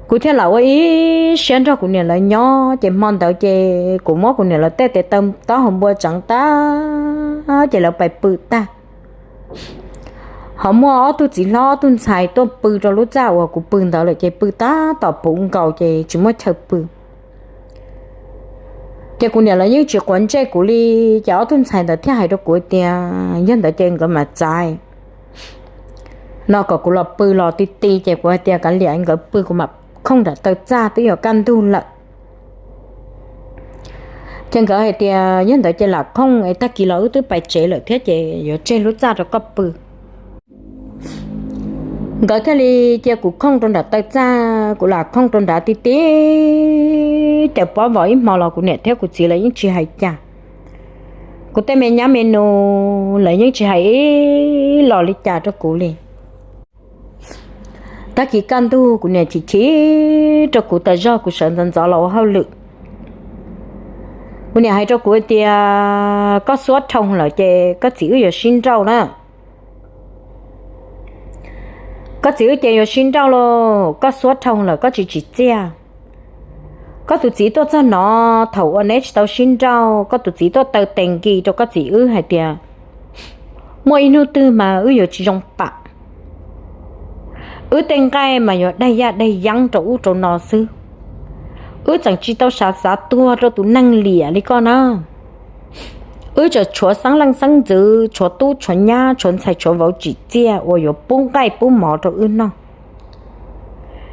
Kuv thiaj lam ua ib siab nrog kuv niam lawv nyob, ces hmo ntawd ces kuv muab kuv niam lawv tej tes taw taub hau npua tseev tag ces lawv pais pw tag. Ho muaj ob tug txiv hlob ob tug ntxhais tuaj pw rau lub txaj uas kuv pw ntawd lawm ces pw tab tom puv nkaus ces tsis muaj chaw pw. Ces kuv niam lawv yeej tsis quav ntsej kuv li, ces ob tug ntxhais ntawd thiaj hais rau kuv tias yog ntawd ces nkawd mam txais no kom kuv los pw los ti ti, ces kuv hais tias kav liam nkawd pw kuv mam khooj nram taw txaj twb yuav kaj ntug lawm. Ces nkawd hais tias yog ntawd ces lam khooj es tag kis los wb twb pais tsev lawm thiab ces yuav tseg lub txaj rau koj pw. Nkawd thiaj li cia kuv khooj rau nram taw txaj, kuv lam khooj rau nrad ti ti, ces pob vos ib hmo los kuv niam thiab kuv txiv lawv yeej tsis hais cas. Kuv tej me nyab me nus lawv yeej tsis hais ib los li cas rau kuv li. Tag kis kaj ntug kuv niam chim chim rau kuv tas zog kuv sawv ntxov ntxov los ua hauj lwm. Kuv niam hais rau kuv tias koj xuab dhoo lawm ces koj txiv wb yuav sib nrauj na. Koj txiv wb ces yuav sib nrauj lauj, koj xuab dhoo lawm koj tsis tsim txiaj. Koj tus txiv tuaj txog no, thaum uas neb tsis tau sib nrauj koj tus txiv tuaj taw tes nkis rau koj txiv wb hais tias muaj ib hnub twg mas wb yuav tsis zoo pam. Wb tej nqaij mas yuav daig yaj daig yeeb rau ub rau no xwb. Wb tseem tsis tau xav xav tuag rau tus neeg liam li koj na. Wb tseem tshuav xeeb leej xeeb ntxwv, tshuav tub tshuav nyab, tshuav ntxhais tshuav vauv tsim txiaj uas yuav pub nqaij pub mov rau wb noj.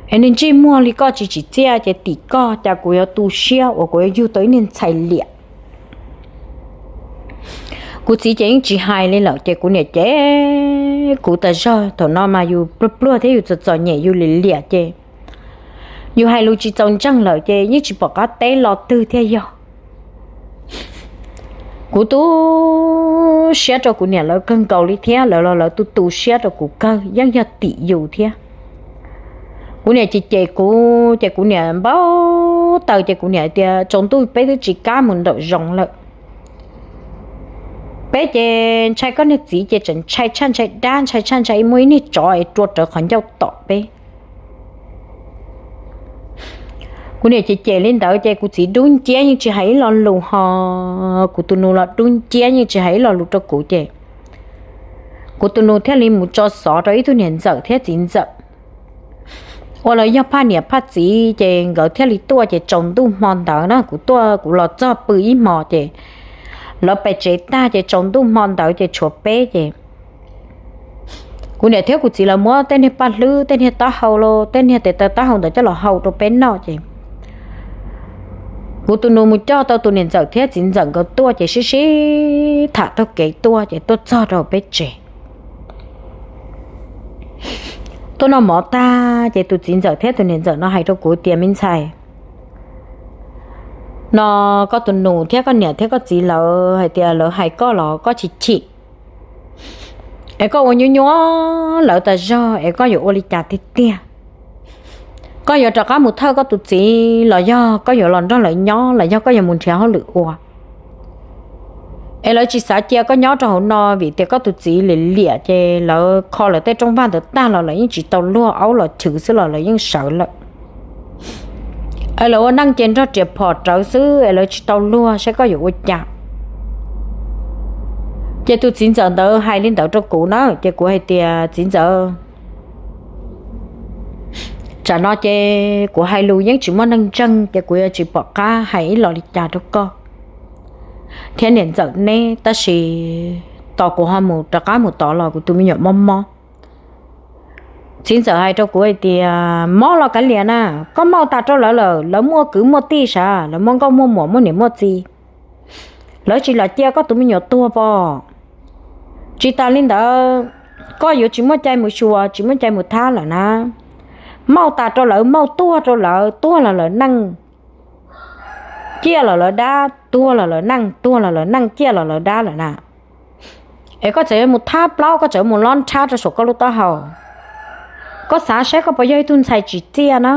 Es niag ntsej muag li koj tsis tsim txiaj ces tim koj cas kuv yuav tu siab uas kuv yuav yug tau ib niag ntxhais liam. Kuv txiv ces yeej tsis hais li lawm ces kuv niam ces kuv tas zog thaum no mas yus pluag pluag thiab yus txom txom nyem yus liam liam ces yus hais lus tsis txaus ntseeg lawm ces yeej tsis pom qab teb lo twg thiaj yog. Kuv tu siab rau kuv niam lawv kawg nkaus li thiab lawv los lawv tu tu siab rau kuv kawg yeej yog tim yus thiab. Kuv niam ces cem kuv ces kuv niam npau taws ces kuv niam tias tsaus ntuj peb twb tsis kam mus nraum zoov lawm. Peb ces ntshai koj niag txiv ces tseem ntshai tshaj ntshai dab ntshai tshaj ntshai muaj ib niag tsov es rua rawv qhov ncauj tom peb. Kuv niam ces cem li ntawd ces kuv txiv dub nciab yeej tsis hais ib lo lus ho kuv tus nus los dub nciab yeej tsis hais ib lo lus rau kuv ces kuv tus nus thiaj li mus tso xov rau ib tug niam ntxawm thiab txiv ntxawm uas lawv yog phaj niam phaj txiv ces nkawd thiaj li tuaj ces tsaus ntuj hmo ntawd na kuv tuaj kuv los txog pw ib hmo ces lawv pais tsev tag ces tsaus ntuj hmo ntawd ces tshuav peb ces kuv niam thiab kuv txiv lawv muab tej niag paj hlwb tej niag taub hau los tej niag tes taw taub hau ntawd coj los hau rau peb noj ces kuv tus nus mus coj tau tus niam ntxawm thiab txiv ntxawm nkawd tuaj ces sib sib tham taug kev tuaj ces tuaj txog rau peb tsev. Tuaj noj mov tag ces tus txiv ntxawm thiab tus niam ntxawm no hais rau kuv tias me ntxhais, no koj tus nus thiab koj niam thiab koj txiv lawv hais tias lawv hais koj los koj chim chim, es koj ua nyuaj nyuaj lawv tas zog es koj yuav ua li cas tiag tiag? Koj yuav rov qab mus thawj koj tus txiv los yog koj yuav los nrog lawv nyob los yog koj yuav mus nrhiav hauj lwm ua? Es lawv tsis xav cia koj nyob rau hauv no vim tias koj tus txiv liam liam ces lawv kho lawv tej rooj vag ntawd tag los lawv yeej tsis tau luag, aub los chwv xwb los lawv yeej sawv lawm. Es lawv ua neej ces nrog riam phom rawv xwb es lawv tsis tau luag, saib koj yuav ua cas. Ces tus txiv ntxawm ntawd hais li ntawd rau kuv na, ces kuv hais tias txiv ntxawm, tsam no ces kuv hais lus yeej tsis muaj neeg ntseeg ces kuv yuav tsis pom qab hais ib los li cas rau koj thiab niam ntxawm neb, tab sis tos kuv ho mus rov qab mus tod los kuv tus me nyuam mob mob. Txiv ntxawm hais rau kuv hais tias mob los kav liam na, koj mauj tas rau lawv lawm, lawv muaj kwv muaj tij sav, lawv muaj nkauj muaj muam muaj niam muaj txiv, lawv tsis los cia koj tus me nyuam tuag pom. Tsis tas li ntawd, koj yuav tsis muaj cai mus xyuas tsis muaj cai mus thab lawm na. Mauj tas rau lawv, mauj tuag rau lawv, tuag los lawv neej, ciaj los lawv dab, tuag los lawv neej, tuag los lawv neej, ciaj los lawv dab lawm na. Es koj txawm yuav mus thab plaub, koj txawm mus lob nrhab rau saum koj lub taub hau, koj xav saib koj puas yog ib tug ntxhais tsim txiaj na.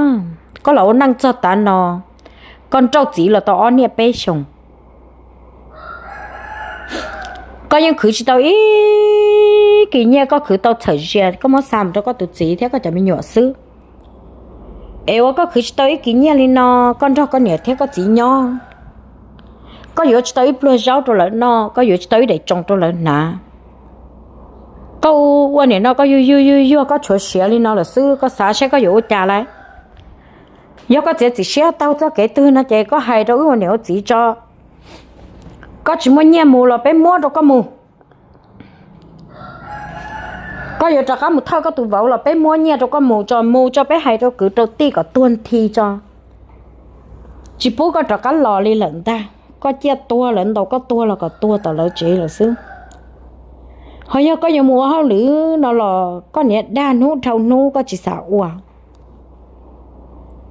Koj los ua neej txog tav no, koj nrauj txiv los tau ob niaj peb xyoos, koj yeej khwv tsis tau ib kis nyiaj, koj khwv tau txhawm zias koj muab xa mus rau koj tus txiv thiab koj cov me nyuam xwb. Es ua koj khwv tsis tau ib kis nyiaj li no, koj nrog koj niam thiab koj txiv nyob, koj yuav tsis tau ib pluag zaub rau lawv noj, koj yuav tsis tau ib daim tsoos rau lawv hnav. Koj ua nim no koj yuag yuag yuag yuag koj tshuav siav li no lawm xwb, koj xav saib koj yuav ua cas lawm. Yog koj txiav txim siab taug txoj kev twg no ces koj hais rau wb ua niam ua txiv tso. Koj tsis muaj nyiaj mus los peb muab rau koj mus. Koj yuav rov qab mus thawj koj tus vauv los peb muab nyiaj rau koj mus tso, mus tso, peb hais rau kwv rau tij kom tuag nthi tso. Tsis pub koj rov qab los li lawm ntag. Koj ciaj tuag lawv ntaus koj tuag los kom tuag tom lawv tsev lawm xwb. Ho yog koj yuav mus ua hauj lwm no los koj niam dag hnub dhau hnub koj tsis xav ua.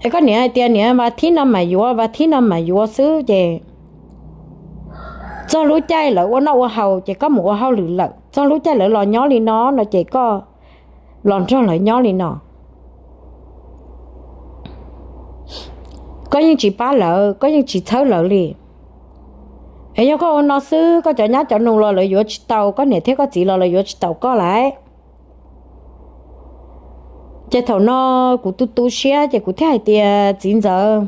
Es koj niam hais tias niam vas thib no mam yuav, vas thib no mam yuav xwb ces txog lub caij lawv ua noj ua haus ces koj mus ua hauj lwm lawm, txog lub caij lawv los nyob li no no ces koj los nrog lawv nyob li no. Koj yeej tsis pab lawv, koj yeej tsis txhawb lawv li. Es yog koj ua no xwb koj cov nyab cov nus los lawv yuav tsis tau, koj niam thiab koj txiv los lawv yuav tsis tau koj lawm. Ces thaum no kuv tu tu siab ces kuv thiaj hais tias txiv ntxawm,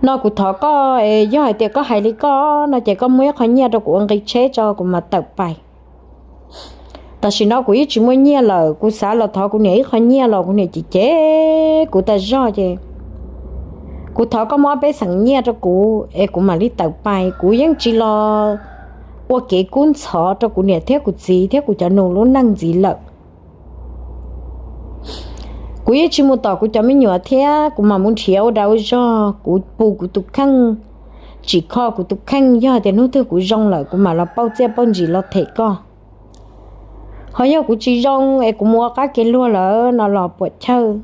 no kuv thov koj, yog hais tias koj hais li koj no ces koj muab ib qho nyiaj rau kuv ua nqi tsheb tso kuv mam tawm pais. Tam sim no kuv yeej tsis muaj nyiaj lawm, kuv xav los thov kuv niam ib qho nyiaj los kuv niam cem cem kuv tas zog ces kuv thov koj muab ob peb xeem nyiaj rau kuv es kuv mam li tawm pais, kuv yeej tsis los ua kev kub ntxhov rau kuv niam thiab kuv txiv thiab kuv cov nus lub neej ntxiv lawm. Kuv yeej tsis mus tom kuv cov me nyuam thiab, kuv mam mus nrhiav ua dag ua zog, kuv pus kuv tus kheej, tsim kho kuv tus kheej, yog tias hnub twg kuv zoo lawm kuv mam los pauj txiaj pauj ntsim los them koj. Ho yog kuv tsis zoo es kuv mus ua qab kev luag lawm no los puam chawj.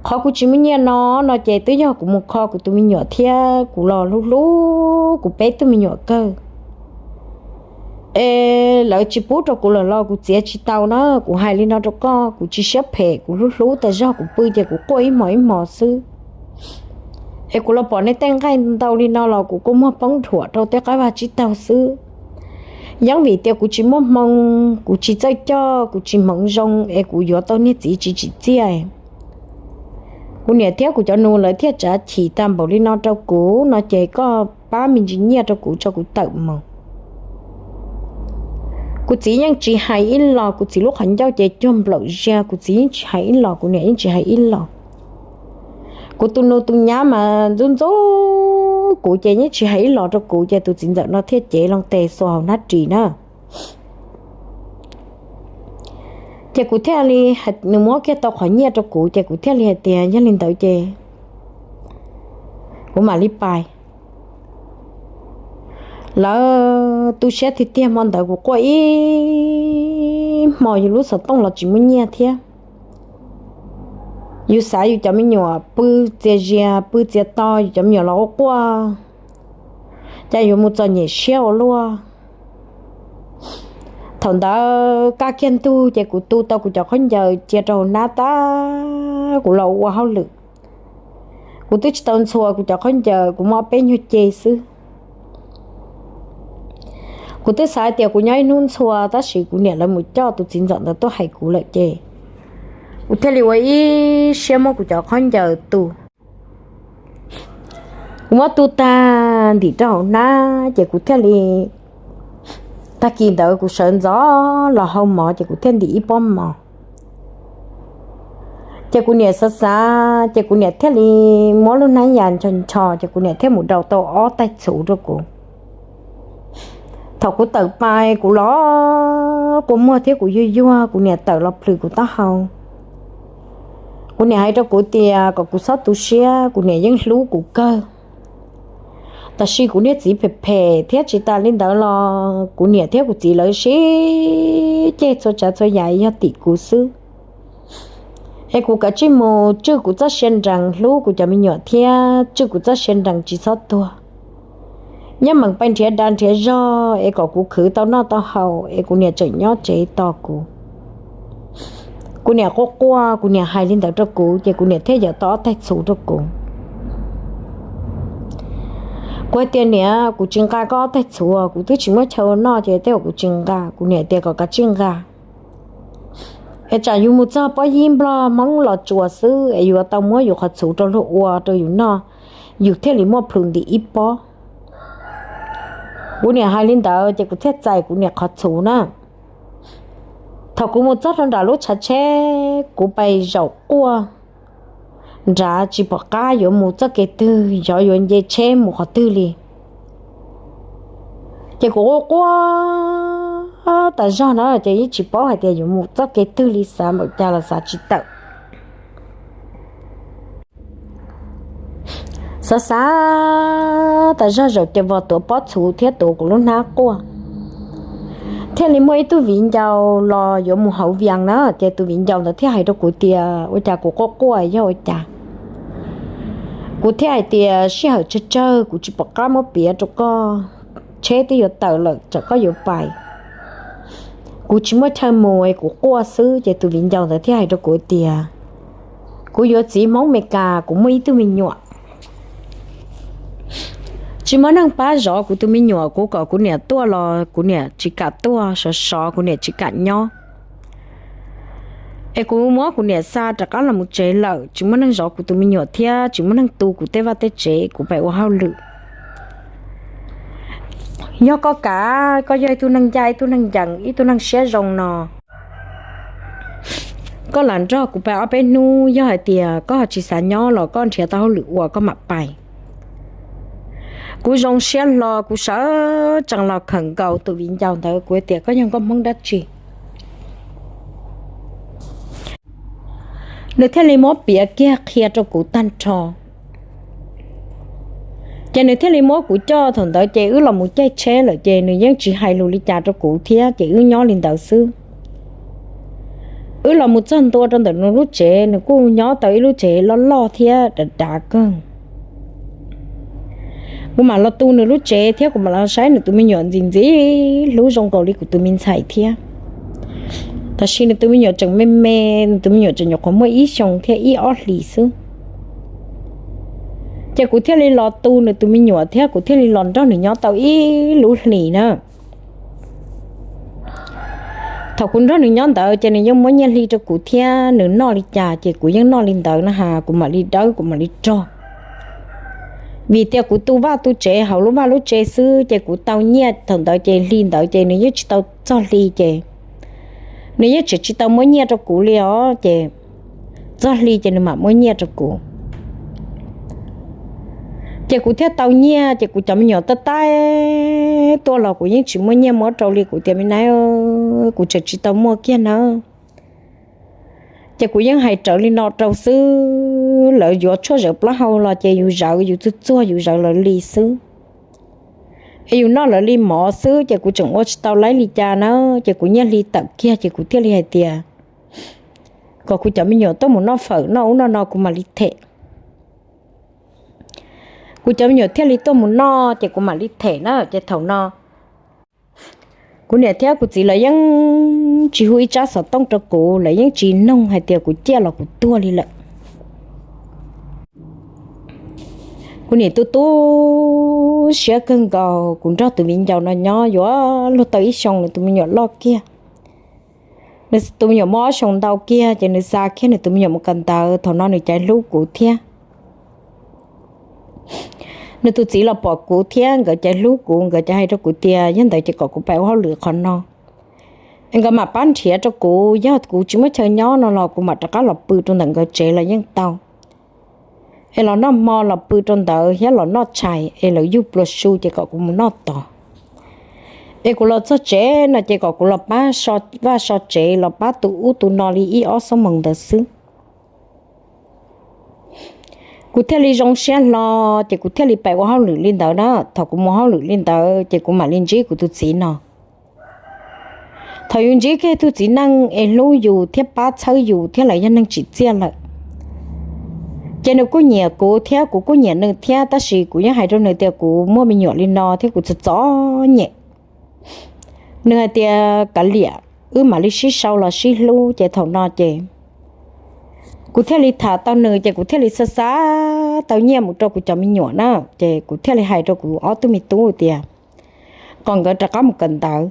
Qhov kuv tsis muaj nyiaj no, no ces twb yog kuv mus kho kuv tus me nyuam thiab kuv los hlub hlub kuv peb tug me nyuam kawg. Es lawv tsis pub rau kuv lawm los kuv txiav tsis tau na, kuv hais li no rau koj, kuv tsis siab phem, kuv hlub hlub tas zog, kuv pw ces kuv quaj ib hmos ib hmos xwb. Es kuv los pom nej tej nqaij ntau li no los kuv kua muag poob dhuam rau tej qab vaj tsib taug xwb. Yeej vim tias kuv tsis muaj hmoo, kuv tsis txawj coj, kuv tsis hmoov zoo es kuv yuav tau niag txiv tsis tsim txiaj. Kuv niam thiab kuv cov nus lawv thiaj tsav chim tag npaum li no rau kuv no ces koj pab me ntsis nyiaj rau kuv tso kuv tawm mus. Kuv txiv yeej tsis hais ib los, kuv txiv lub qhov ncauj ces cuag nplaum zia, kuv txiv yeej tsis hais ib los, kuv niam yeej tsis hais ib los. Kuv tus nus tus nyab mas ntxub ntxub kuv ces yeej tsis hais ib los rau kuv, ces tus txiv ntxawm no thiaj cev loo tes xuas hauv hnab ris na. Ces kuv thiaj li, nws muab kiag tau qhov nyiaj rau kuv ces kuv thiaj li hais tias yog li ntawd ces kuv mam li pais. Lawv tu siab tiag tiag, hmo ntawd kuv quaj ib hmo yus lub xov tooj los tsis muaj nyiaj thiab. Yus xav yus cov me nyuam pw txias zias pw txias to, yus cov me nyuam los quaj quaj, cas yuav mus txom nyem siab ua luaj. Thaum ntawd kaj kiag ntug ces kuv tu tau kuv cov khaub ncaws cia rau hauv hnab tab kuv los ua hauj lwm. Kuv twb tsis tau ntxhua kuv cov khaub ncaws, kuv muaj ob peb nyuag ce xwb. Kuv twb xav tias kuv nyob ib hnub ntxhua, tab sis kuv niam lawv mus coj tus txiv ntxawm ntawd tuaj hais kuv lawm ces kuv thiaj li ua ib siab muab kuv cov khaub ncaws tu. Kuv muab tu tag ntim rau hauv hnab ces kuv thiaj li, tag kis ntawd kuv sawv ntxov los hau mov ces kuv thiaj ntim ib pob mov. Ces kuv niam xav xav ces kuv niam thiaj li muab lub hnab yas ncho ncho ces kuv niam thiaj mus daus tau ob taig txhuv rau kuv. Thaum kuv tawm pais kuv los kua muag thiab kuv yuag yuag, kuv niam tawm los plhws kuv taub hau. Kuv niam hais rau kuv tias kom kuv txhob tu siab, kuv niam yeej hlub kuv kawg. Tab sis kuv niag txiv phem phem thiab tsis tas li ntawd los kuv niam thiab kuv txiv lawv sib ceg txhua tsav txhua yam yog tim kuv xwb. Es kuv kav tsij mus tswj kuv txoj sia nrees hlub kuv cov me nyuam thiab tswj kuv txoj sia nrees tsis txhob tuag. Nyob meem pais nrhiav dag nrhiav zog es kom kuv khwv tau noj tau haus es kuv niam tseem nyob tsev tos kuv. Kuv niam quaj quaj, kuv niam hais li ntawd rau kuv ces kuv niam thiaj yawm tau ob taig txhuv rau kuv. Kuv hais tias, niam, kuv tsis nqa koj ob taig txhuv, kuv twb tsis muaj chaw ua noj ces tej zaum kuv tsis nqa. Kuv niam tias kom kav tsij nqa, es tsam yus mus txog pob yib nplog hmoob los tsuas xwb es yuav tau muab yus qhov txhuv rau luag ua rau yus noj, yus thiaj li muaj plhus ntim ib pob. Kuv niam hais li ntawd ces kuv thiaj txais kuv niam qhov txhuv na. Thaum kuv mus txog rau nram lub tshav tsheb, kuv pais zaum quaj nrad tsis pom qab yuav mus txoj kev twg, xyov yuav nce tsheb mus qhov twg li. Ces kuv quaj quaj tas zog na ces yeej tsis paub hais tias yuav mus txoj kev twg li, xav npaum cas los xav tsis tawm. Xav xav tas zog zaum ces vos tuav pob txhuv thiab tuav kuv lub hnab quaj. Thiaj li muaj ib tug viv ncaus los yuav mus hauv Vias na, ces tus viv ncaus ntawd thiaj hais rau kuv tias ua cas kuv quaj quaj yog ua cas. Kuv thiaj hais tias sij hawm tsawg tsawg kuv tsis pom qab muab piav rau koj, tsheb twb yuav tawm lawm tsam koj yuav pais. Kuv tsis muaj chaw mus es kuv quaj xwb. Ces tus viv ncaus ntawd thiaj hais rau kuv tias kuv yuav txiv Hmoob Meskas, kuv muaj ib tug me nyuam, tsis muaj neeg pab zov kuv tus me nyuam, kuv kom kuv niam tuaj los kuv niam tsis kam tuaj, sov sov kuv niam tsis kam nyob. Es kuv muab kuv niam xa rov qab los mus tsev lawm, tsis muaj neeg zov kuv tus me nyuam thiab tsis muaj neeg tu kuv tej vaj tej tsev, kuv pais ua hauj lwm. Yog koj kam, koj yog ib tug neeg ncaj, ib tug neeg ncees, ib tug neeg siab zoo no, koj lam nrog kuv pais ob peb hnub, yog hais tias koj ho tsis xav nyob los koj nrhiav tau hauj lwm ua koj mam pais. Kuv zoo siab hlo, kuv sawv tsees los khawm nkaus tus viv ncaus ntawd, kuv tias koj yog nkauj Hmoob dab tsi? Nws thiaj li muab piav kiag qhia rau kuv tag nrho. Ces nws thiaj li muab kuv coj, thaum ntawd ces wb los mus caij tsheb lawm ces nws yeej tsis hais lus li cas rau kuv thiab, ces wb nyob li ntawd xwb. Wb los mus txog ntua rau ntawm nws lub tsev, nws kuj nyob tau ib lub tsev loj loj thiab dav dav kawg. Kuv mam los tu nws lub tsev thiab kuv mam los saib nws tus me nyuam ntxim ntxim hlub zoo nkaus li kuv tus me ntxhais thiab. Tab sis nws tus me nyuam tseem me me, nws tus me nyuam tseem nyuam qhuav muaj ib xyoos thiab ib ob hlis xwb. Ces kuv thiaj li los tu nws tus me nyuam thiab kuv thiaj li los nrog nws nyob tau ib lub hlis na. Thaum kuv nrog nws nyob ntawd ces nws yeej muab nyiaj hli rau kuv thiab, nws noj li cas ces kuv yeej noj li ntawd na has, kuv mam li dawb kuv mam li rog. Vim tias kuv tu vaj tu tsev hauv lub vaj lub tsev xwb ces kuv tau nyiaj thaum ntawd ces hli ntawd ces nws yeej tsis tau txog hli ces nws yeej tseem tsis tau muab nyiaj rau kuv li os, ces txog hli ces nws mam muab nyiaj rau kuv. Ces kuv thiaj tau nyiaj, ces kuv cov me nyuam tab tab tuaj los kuv yeej tsis muaj nyiaj muab rau li, kuv tias me nab, kuv tseem tsis tau muaj kiag nawb. Ces kuv yeej hais raws li no rau xwb, lawv yuav tshuaj zawv plaub hau los ces yus zawv, yus txuag txuag yus zawv lawv li xwb. Es yus noj lawv li mov xwb ces kuv tseem ua tsis tau laib li cas na, ces kuv nyiaj hli tawm kiag ces kuv thiaj li hais tias kom kuv cov me nyuam tuaj mus noj fawm noj ub noj no kuv mam li them. Kuv cov me nyuam thiaj li tuaj mus noj ces kuv mam li them na. Ces thaum no kuv niam thiab kuv txiv lawv yeej tsis hu ib tsab xov tooj rau kuv, lawv yeej tsis noog hais tias kuv ciaj los kuv tuag li lawm. Kuv niam tu tu siab kawg nkaus, kuv nrog tus viv ncaus no nyob yuav luag tau ib xyoo nws tus me nyuam loj kiag. Nws tus me nyuam muaj ob xyoo ntau kiag ces nws xa kiag nws tus me nyuam mus kawm ntawv, thaum no nws caiv hlub kuv thiab. Nws tus txiv los pom kuv thiab nkawd caiv hlub kuv, nkawd caiv hais rau kuv tias yog ntawd ces kom kuv pab ua hauj lwm qhov no es nkawd mam pab nrhiav rau kuv, yog kuv tsis muaj chaw nyob no los kuv mam rov qab los pw rau ntawm nkawd tsev los yeej tau. Es los noj hmo los pw rau ntawd thiab los noj tshais es lawv yug pluas su ces kom kuv mus noj tod. Es kuv los txog tsev no ces kom kuv los pab so vaj so tsev, los pab tu ub tu no li ib ob xuab moos ntawd xwb. Kuv thiaj li zoo siab hlo, ces kuv thiaj li pab ua hauj lwm li ntawd na. Thaum kuv mus hauj lwm li ntawd ces kuv mam li ntsib kuv tus txiv no. Thaum yus ntsib kiag tug txiv neej es hlub yus thiab pab txhawb yus thiab lawv yog neeg tsim txiaj lawm, ces nws kuj nyiam kuv thiab kuv kuj nyiam nws thiab, tab sis kuv yeej hais rau nws tias kuv muaj me nyuam li no thiab kuv txom txom nyem. Nws hais tias kav liam, wb mam li sib sau los sib hlub. Ces thaum no ces kuv thiaj li tham tau nws, ces kuv thiaj li xa xa tau nyiaj mus rau kuv cov me nyuam na. Ces kuv thiaj li hais rau kuv ob tug me tub tias kom nkawd rov qab mus kawm ntawv.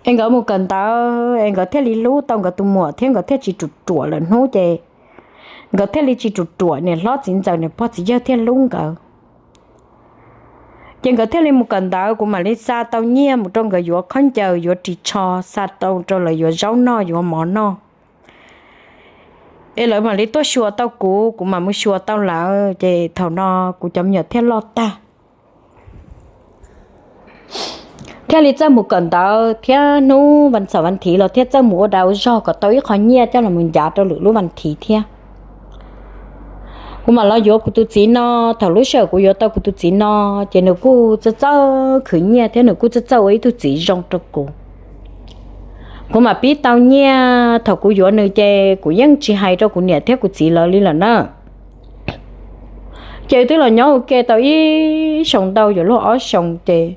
Es nkawd mus kawm ntawv es nkawd thiaj li hlub tau nkawd tus muam thiab nkawd thiaj tsis ruam ruam lawm hnub ces nkawd thiaj li tsis ruam ruam, niam hlob txiv ntxawm niam pog txiv yawg thiaj hlub nkawd. Ces nkawd thiaj li mus kawm ntawv, kuv mam li xa tau nyiaj mus rau nkawd yuav khaub ncaws yuav ris tsho, xa tau rau lawv yuav zaub noj yuav mov noj. Es lawv mam li tuaj xyuas tau kuv, kuv mam mus xyuas tau lawv, ces thaum no kuv cov me nyuam thiaj loj tag. Thiaj li txawj mus kawm ntawv thiab hnub vas xaum vas thiv los thiaj txawj mus ua dag ua zog kom tau ib qho nyiaj coj los mus ncav rau lwm lub vas thiv thiab. Kuv mam los yuav kuv tus txiv no. Thaum lub sij hawm kuv yuav tau kuv tus txiv no, ces nws kuj txawj txawj khwv nyiaj thiab nws kuj txawj txawj ua ib tug txiv zoo rau kuv. Kuv mam pib tau nyiaj, thaum kuv yuav nws ces kuv yeej tsis hais rau kuv niam thiab kuv txiv lawv li lawm na. Ces twb los nyob ua ke tau ib xyoo ntau yuav luag ob xyoo ces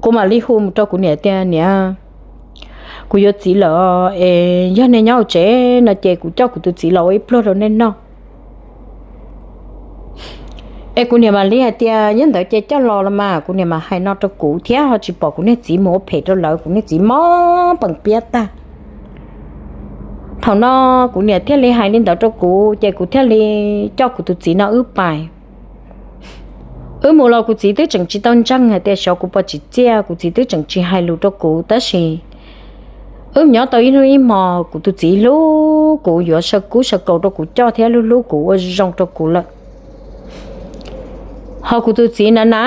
kuv mam li hu mus rau kuv niam tias, niam, kuv yuav txiv lawm es yog nej nyob hauv tsev no ces kuv coj kuv tus txiv los ua ib pluag rau nej noj. Es kuv niam mam li hais tias yog ntawd ces coj los los mas. Kuv niam mam hais no rau kuv thiab ho tsis pom kuv niag txiv mus ua phem rau lawv, kuv niag txiv mob pees piab tag. Thaum no kuv niam thiaj li hais li ntawd rau kuv ces kuv thiaj li coj kuv tus txiv no wb pais. Wb mus los kuv txiv twb tseem tsis tau ntseeg hais tias xyov kuv puas tsim txiaj, kuv txiv twb tseem tsis hais lus rau kuv, tab sis wb nyob tau ib hnub ib hmo kuv tus txiv hlub kuv, yuav saw kub saw kaus rau kuv coj thiab hlub hlub kuv ua zoo rau kuv lawm. Ho kuv tus txiv na na,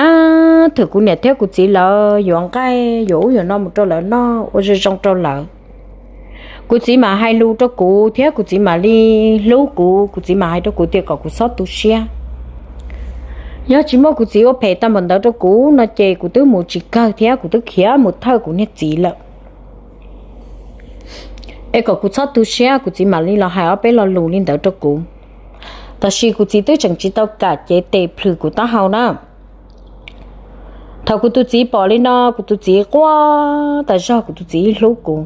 thwm kuv niam thiab kuv txiv lawv yuav nqaij yuav ub yuav no mus rau lawv noj ua zoo zoo rau lawv. Kuv txiv mam hais lus rau kuv thiab kuv txiv mam li hlub kuv, kuv txiv mam hais rau kuv tias kom kuv txhob tu siab. Yog tsis muaj kuv txiv ua phem tag npaum ntawd rau kuv no ces kuv twb mus tsis kawg thiab kuv twb khiav mus thawj kuv niag txiv lawm. Es kom kuv txhob tu siab, kuv txiv mam li los hais ob peb lo lus li ntawd rau kuv. Tab sis kuv txiv twb tseem tsis tau kam cev tes plhws kuv taub hau na. Thaum kuv tus txiv pom li no, kuv tus txiv quaj tas zog, kuv tus txiv hlub kuv.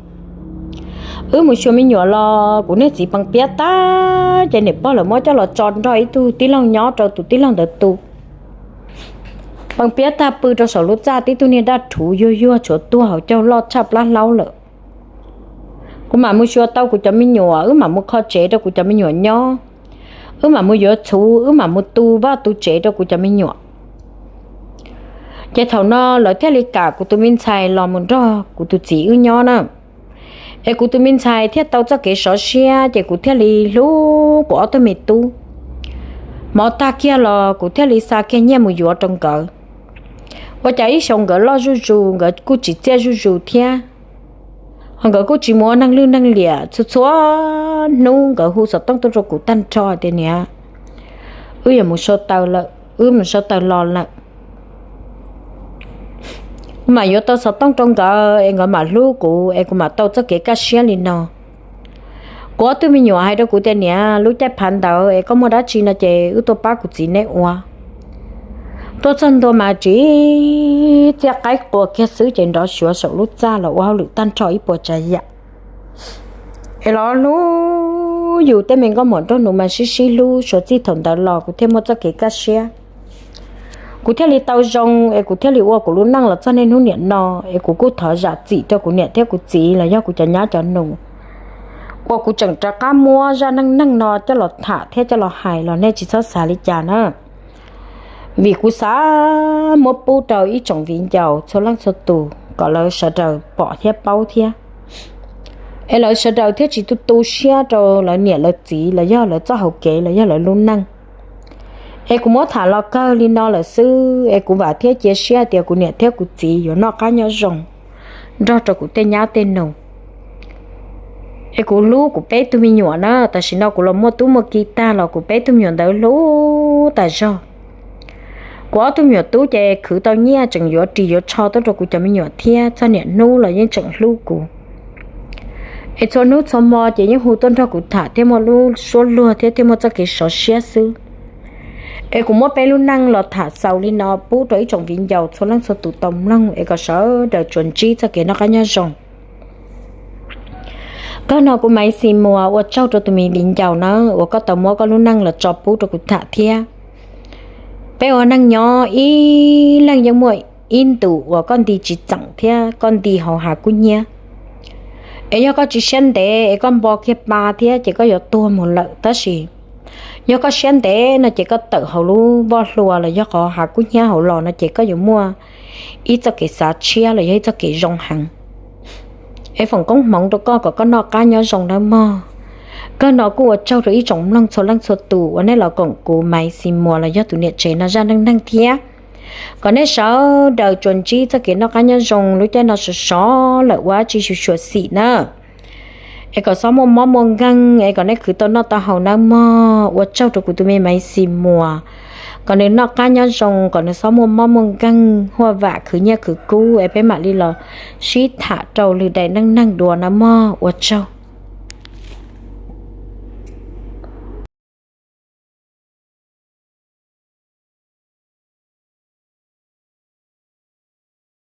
Wb mus xyuas me nyuam los kuv niag txiv pees piab tag, ces niam pog lawv muab coj los tso nrog ib tug tij laug nyob rau tus tij laug ntawd tu. Pees piab tag pw rau saum lub txaj tib tug niag daj rhuv yuag yuag tshuav tuag hauv caug loj tshaj plab hlaub lawm. Kuv mam mus xyuas tau kuv cov me nyuam, wb mam mus kho tsev rau kuv cov me nyuam nyob. Wb mam mus yuav txhuv, wb mam mus tu vaj tu tsev rau kuv cov me nyuam. Ces thaum no lawv thiaj li kam kuv tus me ntxhais los mus nrog kuv tus txiv wb nyob na. Es kuv tus me ntxhais thiaj tau txoj kev sov siab, ces kuv thiaj li hlub kuv ob tug me tub. Mov tag kiag los kuv thiaj li xa kiag nyiaj mus yuav rau nkawd. Ua cas ib xyoo nkawd loj zuj zus, nkawd kuj tsim txiaj zuj zus thiab. Ho nkawd kuj tsis mus ua neeg lwj neeg liam, txhua txhua hnub nkawd hu xov tooj tuaj rau kuv tag nrho tias, niam, wb yuav mus sau taws lawm, wb mus sau taws los lawm. Kuv mam yuav tau xov tooj rau nkawd es nkawd mam hlub kuv es kuv mam tau txoj kev kaj siab li no. Kuv ob tug me nyuam hais rau kuv tias, niam, lub caij phav ntawd es koj muaj dab tsi no ces wb tuaj pab kuv txiv neb ua. Tuaj txog ntua mas tsis txiaj qaib qua kiag xwb ces nrov xyuav saum lub txaj los ua hauj lwm tag nrho ib puas tsav yam. Es los hlub yus tej me nkauj muam nraug nus mas sib sib hlub suav txij thaum ntawd los kuv thiaj muaj txoj kev kaj siab. Kuv thiaj li tau zoo es kuv thiaj li ua kuv lub neej los txog niaj hnub niam no. Es kuv kuj thov zam txim rau kuv niam thiab kuv txiv los yog kuv cov nyab cov nus uas kuv tseem rov qab muab zaj neej neeg no coj los tham thiab coj los hais los nej tsis txhob xav li cas na. Vim kuv xav muab pub rau ib tsoom viv ncaus txhua leej txhua tus kom lawv sawv daws pom thiab paub thiab, es lawv sawv daws thiaj tsis tu tu siab rau lawv niam lawv txiv los yog lawv txoj hauv kev los yog lawv lub neej. Es kuv muab tham los kawg li no lawm xwb es kuv vam thiab cia siab tias kuv niam thiab kuv txiv yuav noj qab nyob zoo nrog rau kuv tej nyab tej nus. Es kuv hlub kuv peb tug me nyuam na, tam sim no kuv los muaj tub muaj ki tag los kuv peb tug me nyuam ntawd hlub tas zog. Kuv ob tug me nyuam tub ces khwv tau nyiaj tseem yuav ris yuav tsho tuaj rau kuv cov me nyuam thiab txog niam hnub los yeej tseem hlub kuv. Es txhua hnub txhua hmo ces yeej hu tuaj nrog kuv tham thiab muaj lub suab luag thiab thiaj muaj txoj kev sov siab xwb. Es kuv muab peb lub neej los tham xaus li no pub rau ib tsoom viv ncaus txhua leej txhua tus tau mloog es kom sawv daws tsuas ntsib txoj kev noj qab nyob zoo. Kawg no kuv Maiv Xis Muas ua tsaug rau tus me viv ncaus na uas koj tau muab koj lub neej los tso pub rau kuv tham thiab. Peb ua neej nyob ib leeg yeej muaj ib ntus uas koj nti tsis txeem thiab koj nti hauv hav kub hnyiab. Es yog koj tsis siab ntev es koj npo kiag pa thiab ces koj yuav tuag mus lawm, tab sis yog koj siab ntev no ces koj tawm hauv lub voj hlua los yog qhov hav kub hnyiab hauv los no ces koj yuav muaj ib txoj kev xav tshiab los yog ib txoj kev zoo heev. Es foom koob hmoov rau koj kom koj noj qab nyob zoo nawb mog. Kawg no kuj ua tsaug rau ib tsoom mloog txhua leej txhua tus uas nej los koom kuv Maiv Xis Muas los yog tus niam tsev no zaj neej neeg thiab. Kom nej sawv daws tsuas ntsib txoj kev noj qab nyob zoo lub caij no sov sov lawm ua tsis xyuam xim na. Es kom xob muaj mob muaj nkeeg es kom nej khwv tau noj tau haus nawb mog. Ua tsaug rau kuv tus me Maiv Xis Muas, kom nws noj qab nyob zoo, kom nws xob muaj mob muaj nkeeg huaj vam khwv nyiaj khwv kub es peb mam li los sib tham rau lwm daim neej neeg dua nawb mog. Ua tsaug.